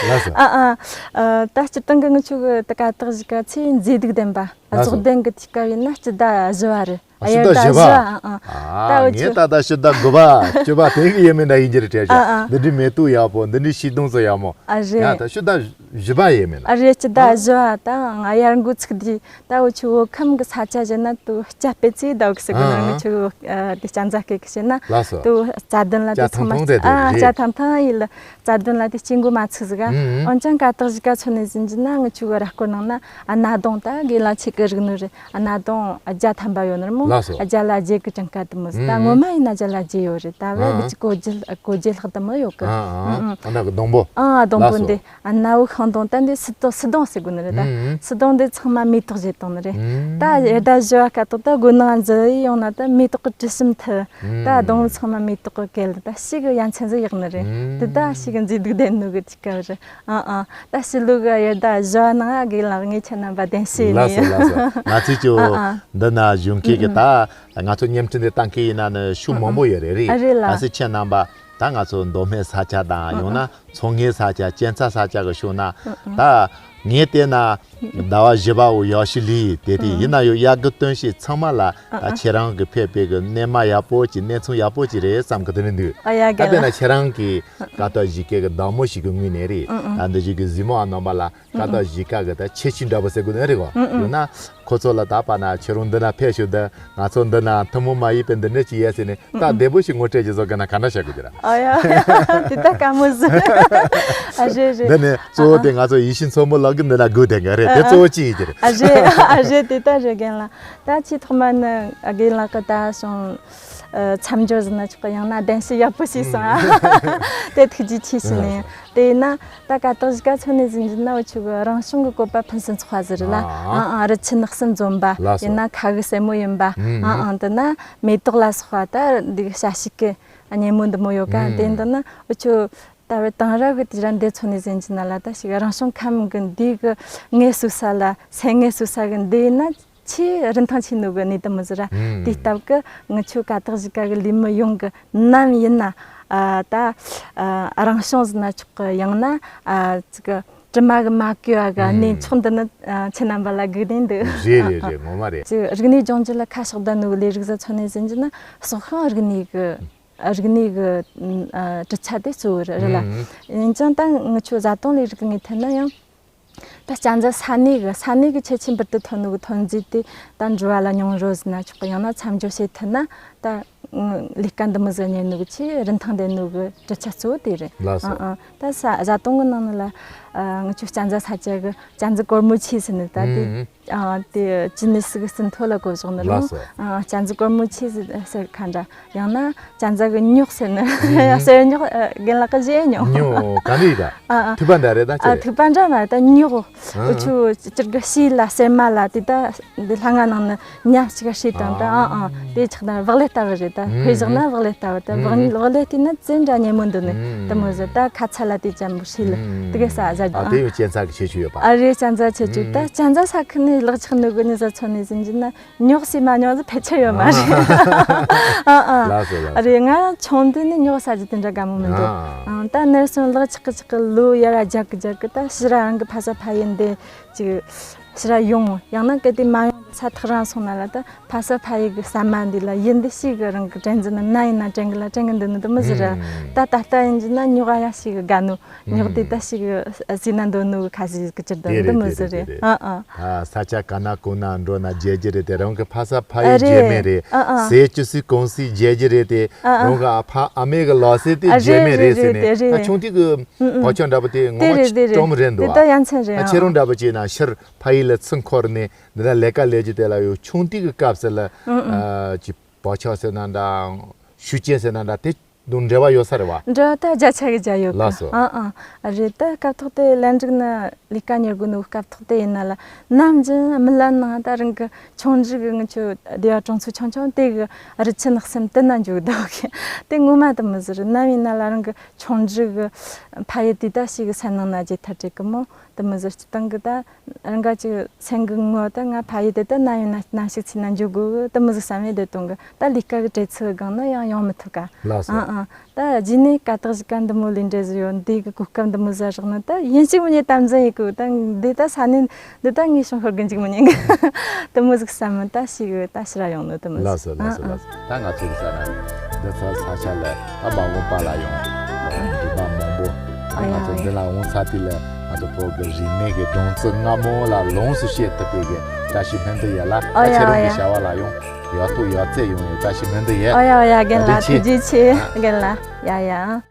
ལགས་སོ། ཨ་ཨ། ཨ་ད་སྤྱིར་བཏང་གི་ང་ཆོ་གི་ད་ཀ་དག་གཞིས་ཀ་ཚེ་མཛེས་སྡུག་ལྡན་པ། ལགས་སོ། རྫོགས་ལྡན་གི་དུས་སྐབས་ཡིན་ན་སྤྱི་ཟླ་བཞི་བ་རེད། ཨ་དབྱར་ཟླ་བཞི་བ། ཨ་ཨ། ད་ཨ་འུ་ངས་ཆོ་ད་ལྟ་སྤྱི་ཟླ་དགུ་པ་བཅུ་པ་དེ་གི་ཡས་མས་འདྲ་ཡིན་གྱི་རེད་དྲན་བྱ། ཨ་ཨ། འདི་འདྲའི་མེ་ཏོག་ཡག་པོ། འདི་འདྲའི་སྐྱིད་སྡུག་ཚོ་ཡག་མོ། ཨ་རེད། ཡ་ད་སྤྱི་ཟླ་བཞི་པ་ཡས་མས་ན། ཨ་རེད། སྤྱི་ཟླ་ཨ་བཞི་བ་ད་ང་དབྱར་འགོ་ཚུགས་དུས་ད་འུ་ཆོ་བོད་ཁམས་གི་ས་ཆ་བཞི་ན་དུ་སྐྱ་སྤེལ་ཚེ་ཟླ་བོ་གི་ཟེར་གི་ན། ཨ་ང་ཆོ་ཨ་དེ་གཅན་ཚ་སྐད་གི་བཤད་ན། ལགས་སོ། དུ་རྩྭ་ལྡན་ལ་དེ་སྐྱ་ཚང་མ་ཐང་ཐང་དེ་ཨ་རེད། སྐྱ་ཐང་ཐང་ཡིན་ལ། རྩྭ་ལྡན་ལ་དེ་སྐྱེ་དགོས་མ་ཚུགས་ཟིག་ག། ཨུ་ཨུ། འོན་ཀྱང་ཀ་དག་གཞིས་ཀ་མཚོན་ནས་ཟིན་གྱི་ན་ང་ཆོ་གི་ར་སྐོར་ནང་ན་ཨ་སྣ་གདོང་ད་དགེ་ལགས་ཁྱེད་ཀྱི་རིག་ནོ་རེད། ཨ་སྣ་གདོང་ཨ་བརྒྱ་ཐམ་པ་ཡོད་ནི་རེད་མོ། ལགས་སོ། ཨ་བརྒྱ་ལ་བརྒྱད་གི་གྲངས་ཀ་དེ་མོ་ཟིག། ད་ཨུ་ངོ་ཨུ། མ་ཡིན་ན་བརྒྱ་ལ་བརྒྱད་ཡོད་རེད། ད་བས་ཨ་ཨ། དགུ་བཅུ་གོ་བརྒྱད་གོ་བརྒྱད་ལྷག་དེ་མོ་ཡོད་གི། ཨ་ཨ། ཨུ་ཨུ། ཨ་ན་གི་སྡོང་པོ། ཨ་སྡོང་པོ་ལགས་སོ། འདི་ཨ་སྣ་བུག་ཤིང་སྡོང་ད་འདི་སུ་དོ་སུ་སྡོང་ཟེར་གོ་ནི་རེད་ད། ཨུ་ཨུ། སུ་སྡོང་འདི་ཚང་མ་མེ་ཏོག་བཞད་བཏང་ནི་རེད། ཨུ་ཨུ། ད་དབྱར་ཟླ་བཞི་བ་སྐབས་ཐོག་ད་དགོན་ནང་འཛུལ་ཡོང་ན་ད་མེ་ཏོག་གི་དྲི་ཞིམ་ཐུལ། ད་སྡོང་བོ་ཚང་མ་མེ་ཏོག་གི་གད་ལ་ད་ཞིག་གི་ཡ་མཚན་ཟིག་ཡག་ནི་རེད། དེ་ད་ཞིག་གི་མཛེས་སྡུག་ལྡན་ནོ་གི་དུས་སྐབས་རེད། ཨ་ཨ། ད་ཕྱི་ལོ་གི་དབྱར་ཟླ་བཞི་བ་ནང་ང་དགེ་ལགས་ངས་ཁྱེད་རྣམ་པ་གདན་ཞུས་ནས། ལགས་སོ་ལགས་སོ། ང་ཚོས་ཀྱི་ཨ་ཨ། འདི་ན་གཞོན་སྐྱེས་ཀྱི་ཨ་ཨ། ད་ང་ཚོ་བརྙན་འཕྲིན་འདི་ལྟ་མཁན་ཡིན་ན་ནི་ཤུགས་མང་པོ་ཡོད་རེད། རེད། ཨ་རེད་ལ། ད་སྲིད་ཁྱེད་རྣམ་པ་ད་ང་ཚོ་མདོ་སྨད་ས་ཆ་དང་ཨ་ཡང་ན་ཨ། མཚོ་སྔོན་ས་ཆ། གཅན་ཚ་ས་ཆ་གི་ཕྱོགས་ན་ཨ་ཨ། ད། ངས་བལྟས་ན་ཟླ་བ་བཞི་པ་བོ་ཡག་ཤོས་ལས་དེ་དེ་ཡིན་ན་ཡང་ཡག་གི་སྟོན་ཤེས་ཚང་མ་ལ་ད་ཁྱེད་རང་གི་ཕེབས་པའི་གི་གནས་མ་ཡག་པོ་ཅིག་གནས་ཚང་ཡག་པོ་ཅིག་རེད་བསམ་གི་དེ་རེད་འདུག་ཨ་ཡ་ད་དཔེར་ན་ཁྱེད་རང་གི་ཀ་ཏོག་གཞིས་ཀ་གི་བདག་མོ་ཞིག་གི་ངོས་ནས་རེད། ད་འདི་ཞིག་གི་གཟིགས་མོ་ཨ་རྣམ་པ་ལ་ཀ་ཏོག་གཞིས་ཀ་གི་ད་ཁྱད་ཆོས་འདྲ་པོ་ཟེར་དགོས་ནི་རེད་གོ་ཡོད་ན། ཁོ་ཚོ་ལ་ད་པ་ན་ཁྱེད་རང་འདི་ན་ཕེབས་ཤོག་ད་ང་ཚོ་འདི་ན་ཐུན་མོང་མ་ཡིན་པའི་འདི་འདྲ་ཅིག་ཡོད་ཟེར་ནས་ད་བདེ་པོ་ཞིག་ངོ་སྤྲད་ཀྱི་བཟོ་གི་ན་ག་འདྲ་བྱ་དགོས་ཀྱི་ར། ཨ་ཡ། དེ་ད་དཀའ་མོ་ཟིག་ཨ་རེད་རེད། འདི་ནས་གཙོ་བོ་དེ་ང་ཚོ་ཡིད་བཞིན་མཚོ་མོ་ལགས་ཀྱི་འདི་ན་དགོས་དེ་ག་རེད་དེ་གཙོ་བོ་ཅི་ཡིན་གྱི་རེད། ཨ་རེད་ཨ་རེད་དེ་ད་རེད་རྒན་ལགས། ད་ཆེས་ཐོག་མ་ནི་རྒན་ལགས་ཀྱི་ད་སོང་མཚམས་སྦྱོར་ཟིན་ན་ཆོག་གི་ཡང་ན་གདན་ཞུ་ཡག་པོ་ཞིག་སོང་ཨ། དེ་ཐུགས་རྗེ་ཆེ་ཞུ་ནས། དེས་ན་ད་ཀ་དག་གཞིས་ཀ་མཚོན་ནས་ཟིན་རྒྱུ་ན་འུ་ཆོ་གི་རང་བྱུང་གི་བཀོད་པ་ཕུན་སུམ་ཚོགས་པ་ཟིག་རེད་ལ། ཨ་ཨ་རི་ཆུ་ནགས་གསུམ་འཛོམས་པ་ཡིན་ན་ཁ་གི་སེར་མོ་ཡིན་པ། ཨ་ཨ་དེ་ན་མེ་ཏོག་ལ་སོགས་པ་ད་འདི་གི་བྱ་ཞིག་གི་སྙེ་མོ་འདི་མོ་ཡོད་ཀ་དེ་འདི་ན་འུ་ཆོ་ད་བར་དེང་རབས་གི་དུས་རབས་འདི་མཚོན་ནས་ཟིན་རྒྱུ་ན་ལ་ད་ཞིག་རང་བྱུང་ཁམས་གི་འདི་གི་ངལ་གསོ་ས་ལ་སེམས་ངལ་གསོ་ས་གི་འདི་ན། ཆེས་རིན་ཐང་ཆེ་ནོ་གི་གནས་དུ་མི་ཟེར་ར། དེའི་སྟབས་ཀྱིས་ང་ཆོ་ཀ་དག་གཞིས་ཀ་གི་ལས་མི་ཡོངས་ཀྱི་ནམ་ཡིན་ན་ད་རང་བྱུང་ཟེར་ན་ཆོག་གི་ཡང་ན་ཅིག་དྲི་མ་གི་མ་གོས་པ་གི་གནས་མཆོག་འདི་ནི་ཁྱེད་རྣམ་པ་ལ་སྒུག་ནས་འདུག་རེད་རེད་རེད། ངོ་མ་རེད། ཅིག་རིག་གནས་སྦྱོང་རྒྱུ་ལ་ཁ་ཕྱོགས་བསྡད་ནོ་གི་ལས་རིགས་ཟིག་མཚོན་ནས་ཟིན་རྒྱུ་ན་སྲོག་ཤིང་རིག་གནས་གི་རིག་གནས་གི་གྲུབ་ཆ་དེ་གཙོ་བོ་རེད་ལ། ཡིན་ཀྱང་ད་ང་ཆོ་བཟའ་བཏུང་ལས་རིགས་ངོས་ཐད་ན་ཡང་། ད་གཅན་གཟན་ས་གནས་གི་ས་གནས་གི་ཁྱད་ཆོས་འབུར་དུ་ཐོན་ནོ་གི་ཐོན་རྫས་དེ་ད་འགྲུལ་བ་ལ་མྱོང་རོལ་ཟེར་ན་ཆོག་གི་ཡང་ན་མཚམས་སྦྱོར་བྱེད་ཐུབ་ན་ད་ལས་ཀ་འདི་མོ་ཟིག་གཉེར་ནོ་གི་ཆེས་རིན་ཐང་ལྡན་ནོ་གི་གྲུབ་ཆ་གཙོ་བོ་དེ་རེད། ལགས་སོ། ཨ་ཨ་ད་ས་བཟའ་བཏུང་གི་ནང་ནས་ལ་ང་ཆོ་གཅན་གཟན་ས་ཆ་གི་གཅན་གཟན་གོར་མོ་ཆེ་ཟེར་ནི་ད་དེ་ཨ་དེ་ཅི་ནས་སུ་གི་ཟིན་ཐོ་ལ་གོ་བཞག་ནི་ལོ། ལགས་སོ། ཨ་གཅན་གཟན་གོར་མོ་ཆེ་ཟེར་ཟེར་ཁ་འདྲ། ཡང་ན་གཅན་གཟན་གི་སྨྱོག་ཟེར་ནི། ཡང་གསེར་སྨྱོག་ཨ་རྒན་ལགས་ཀྱི་བཞེས་སྨྱོག་སྨྱོག་ག་འདྲ་ཡིན་ད། ཨ་ཨ། ཐུག་པ་འདྲ་རེད་ད་ཨ་ཅེ། ཐུག་པ་འདྲ་མ་རེད་ད་སྨྱོག་ཨ་འུ་ཆོ་སྤྱིར་གི་ཕྱི་ལ་གསེར་མ་ལ་དེ་ད་འདི་ལྷ་ང་ནང་ནི་མཉམ་གཅིག་བྱས་དང་ད་ཨ་ཨ་དེ་ཆགས་ན་བག་ལེབ་ལྟ་བུ་རེད་ད། ཕུད་བཞག་ན་བག་ལེབ་ལྟ་བུ་ད་བག་ལེབ་བག་ལེབ་དེ་ན་ཙི་འདྲ་སྙན་མོ་འདུག་ནི་དེ་མོ་ཟེར་ད་ཁ་ཚ་ལ་དེ་ཅན་པོ་ཕྱི་ལ་དེ་གི་ས་ཟ་རྒྱུ་ཨ། དེ་ཡང་གཅན་ཚ་གི་ཁྱད་ཆོས་ཡོད་པ། ཨ་རེད་གཅན་ཚ་ཁྱད་ཆོས་ད་གཅན་ཚ་ས་ཁུལ་ནས་ལག་ཆགས་ནི་གི་ནི་ཟ་ཚོ་ནས་ཟིན་རྒྱུ་ན། སྨྱོག་སྲིད་མ་སྨྱོག་ཟིག་ཕལ་ཆེར་ཡོད་མ་རེད། ཨ་ཨ། ལགས་སོ་ལགས་སོ། ཨ་རེད་ང་ཆུང་དུས་ནས་སྨྱོག་ཟ་རྒྱུ་དེ་འདྲ་དགའ་མོ་མི་འདུག་ཨ་ཨ། ད་ནར་སོང་ལག་ཆག་གི་ཆག་གི་ལོ་ཡར་རྒྱག་གི་རྒྱག་གི་ད་ཕྱིར་རང་གི་ཕ་ས་ཕ་ཡུལ་འདི་ཅིག་ཕྱིར་ཡོང་ཡང་ན་གལ་ཏེ་མ་ཡོང་ས་ཐག་རིང་སོང་ན་ལ་ད་ཕ་ས་ཕ་ཡུལ་གི་ཟ་མ་འདི་ལ་ཡིན་འདི་ཞིག་གི་རང་གི་དྲན་རྒྱུ་ན་ན་ཡིན་ན་དྲན་གི་ལ་དྲན་གི་འདུག་ནི་དེ་མོ་ཟིག་རེད། ད་ད་ལྟ་ཡིན་རྒྱུ་ན་སྨྱོག་ཡ་ཞིག་གི་དགའ་ནོ། སྨྱོག་དེ་ད་ཞིག་ཟིན་ན་འདོད་ནོ་ཁ་ཟིག་གི་ཅིར་དང་འདི་མོ་ཟིག་རེད། ཨ་ཨ། ས་ཆ་ག་ན་གོ་ན་འགྲོ་ན་བརྗེད་རྒྱུ་རེད་དེ་རང་གི་ཕ་ས་ཕ་ཡུལ་བརྗེད་མེད་རེད། ཟས་བཅུད་སུས་གོང་སུས་བརྗེད་རྒྱུ་རེད་དེ་རང་གི་ཨ་ཕ་ཨ་མེས་གི་ལག་ཟས་དེ་བརྗེད་མེད་རེད་ཟེར་ནས་ད་ཆུང་དུས་གི་བག་ཆགས་འདྲ་པོ་དེ་ངོ་མ་ཅིག་སྤྲོ་མི་རེད་འདུག་དེ་ད་ཡ་མཚན་རེད། ད་ཁྱེད་རང་འདྲ་པོ་བྱས་ན་ཕྱིར་ཕ་ཡུལ་ལ་ཚུར་འཁོར་ནས་འདི་ན་ལས་ཀ་ལས་རྒྱུ་དེ་ལ་ཡོད་ཆུང་དུས་གི་སྐབས་སུ་ལ་ཅིག་བག་ཆགས་ཟེར་ན་འདྲ་ཤུགས་རྐྱེན་ཟེར་ན་འདྲ་དེ། དང་འབྲེལ་བ་ཡོད་ས་རེད་བ། འབྲེལ་བ་ད་བརྒྱ་ཆ་གི་བརྒྱ་ཡོད་གི་ལགས་སོ། ཨ་ཨ། རེད་ད་སྐབས་ཐོག་དེ་ལན་རིག་ན་ལས་ཀ་གཉེར་དགོས་ནོ་སྐབས་ཐོག་དེ་ཡིན་ན་ལ་ནམ་རྒྱུན་རྨི་ལམ་ནང་ད་རང་གི་ཆུང་འདྲིས་གི་ང་ཆོ་སྡེ་བ་གྲོང་ཚོ་ཆུང་ཆུང་དེ་གི་རི་ཆུ་ནགས་གསུམ་དེ་ན་འཇུག་འདུག་གི་དེ་ངོ་མ་དེ་མི་ཟེར་ནམ་ཡིན་ན་ལ་རང་གི་ཆུང་འདྲིས་གི་ཕ་ཡུལ་དེ་ད་ཞིག་གི་སེམས་ནང་ན་བརྗེད་ཐབས་བྲལ་གི་མོ་དེ་མི་ཟེར་སྤྱི་བཏང་གི་ད། རང་ག་ཅིག་སེམས་གི་ངོ་ད་ང་ཕ་ཡུལ་དེ་ད་ན་ཡོད་ན་ན་ཞིག་ཚེ་ན་འཇུག་དགོས་གི་དེ་མི་ཟིག་བསམ་ཡས་དེ་གཏོང་གི་ད་ལས་ཀ་གི་བྲེལ་འཚུབ་སྒང་ན་ཡང་ཡོང་མི་ཐུབ་ག་ལགས་སོ། ཨ་ཨ། ད་རྗེས་ནས་ཀ་དག་གཞིས་ཀ་འདི་མོ་ལས་འབྲས་བཟོ་ཡོད་འདི་གི་གོ་སྐབས་འདི་མོ་ཟ་རག་ན་ད་ཡིན་གཅིག་མིན་གཉིས་དམ་འཛིན་ཡེད་གི་ད་འདི་ད་ས་ནས་འདི་ད་ངས་བྱུང་ཤོར་གི་འཇུག་མི་ཉན་གི་དེ་མི་ཟིག་བསམ་མི་ད་ཞིག་གི་ད་ཕྱིར་ཡོང་ནོ་དེ་མི་ཟིག་ལགས་སོ་ལགས་སོ་ཨ་ཨ། ལགས་སོ། ད་ང་ཚོ་གི་ས་ན་འདི་ཚོ་ས་ཆ་ལ་ད་མ་འོངས་པ་ལ་ཡང་འདྲི་པ་མང་པོ་ད་ང་ཚོ་འདི་ལ་འོང་ས་དེ་ལ་ང་ཚོ་བོད་ཀྱི་རིག་གནས་ཀྱི་སྒྲོན་རྩི་སྔ་མོ་ལ་ལོངས་སུ་སྤྱད་ཐུབ་པའི་གི་བཀྲ་ཤིས་སྨོན་འདུན་ཡོད་ལ། ཨོ་ད་ཡ་ཁྱེད་རང་གི་ཨོ་ཡ། བྱ་བ་ལ་ཡང་ཡག་ཐོག་ཡག་བརྩེགས་ཡོང་བའི་བཀྲ་ཤིས་སྨོན་འདུན་ཡོད། ཨོ་ཡ་ཨོ་ཡ་རྒན་ལགས་བཀའ་དྲིན་ཆེ། ཐུགས་རྗེ་ཆེ་རྒན་ལགས། ཡ་ཡ།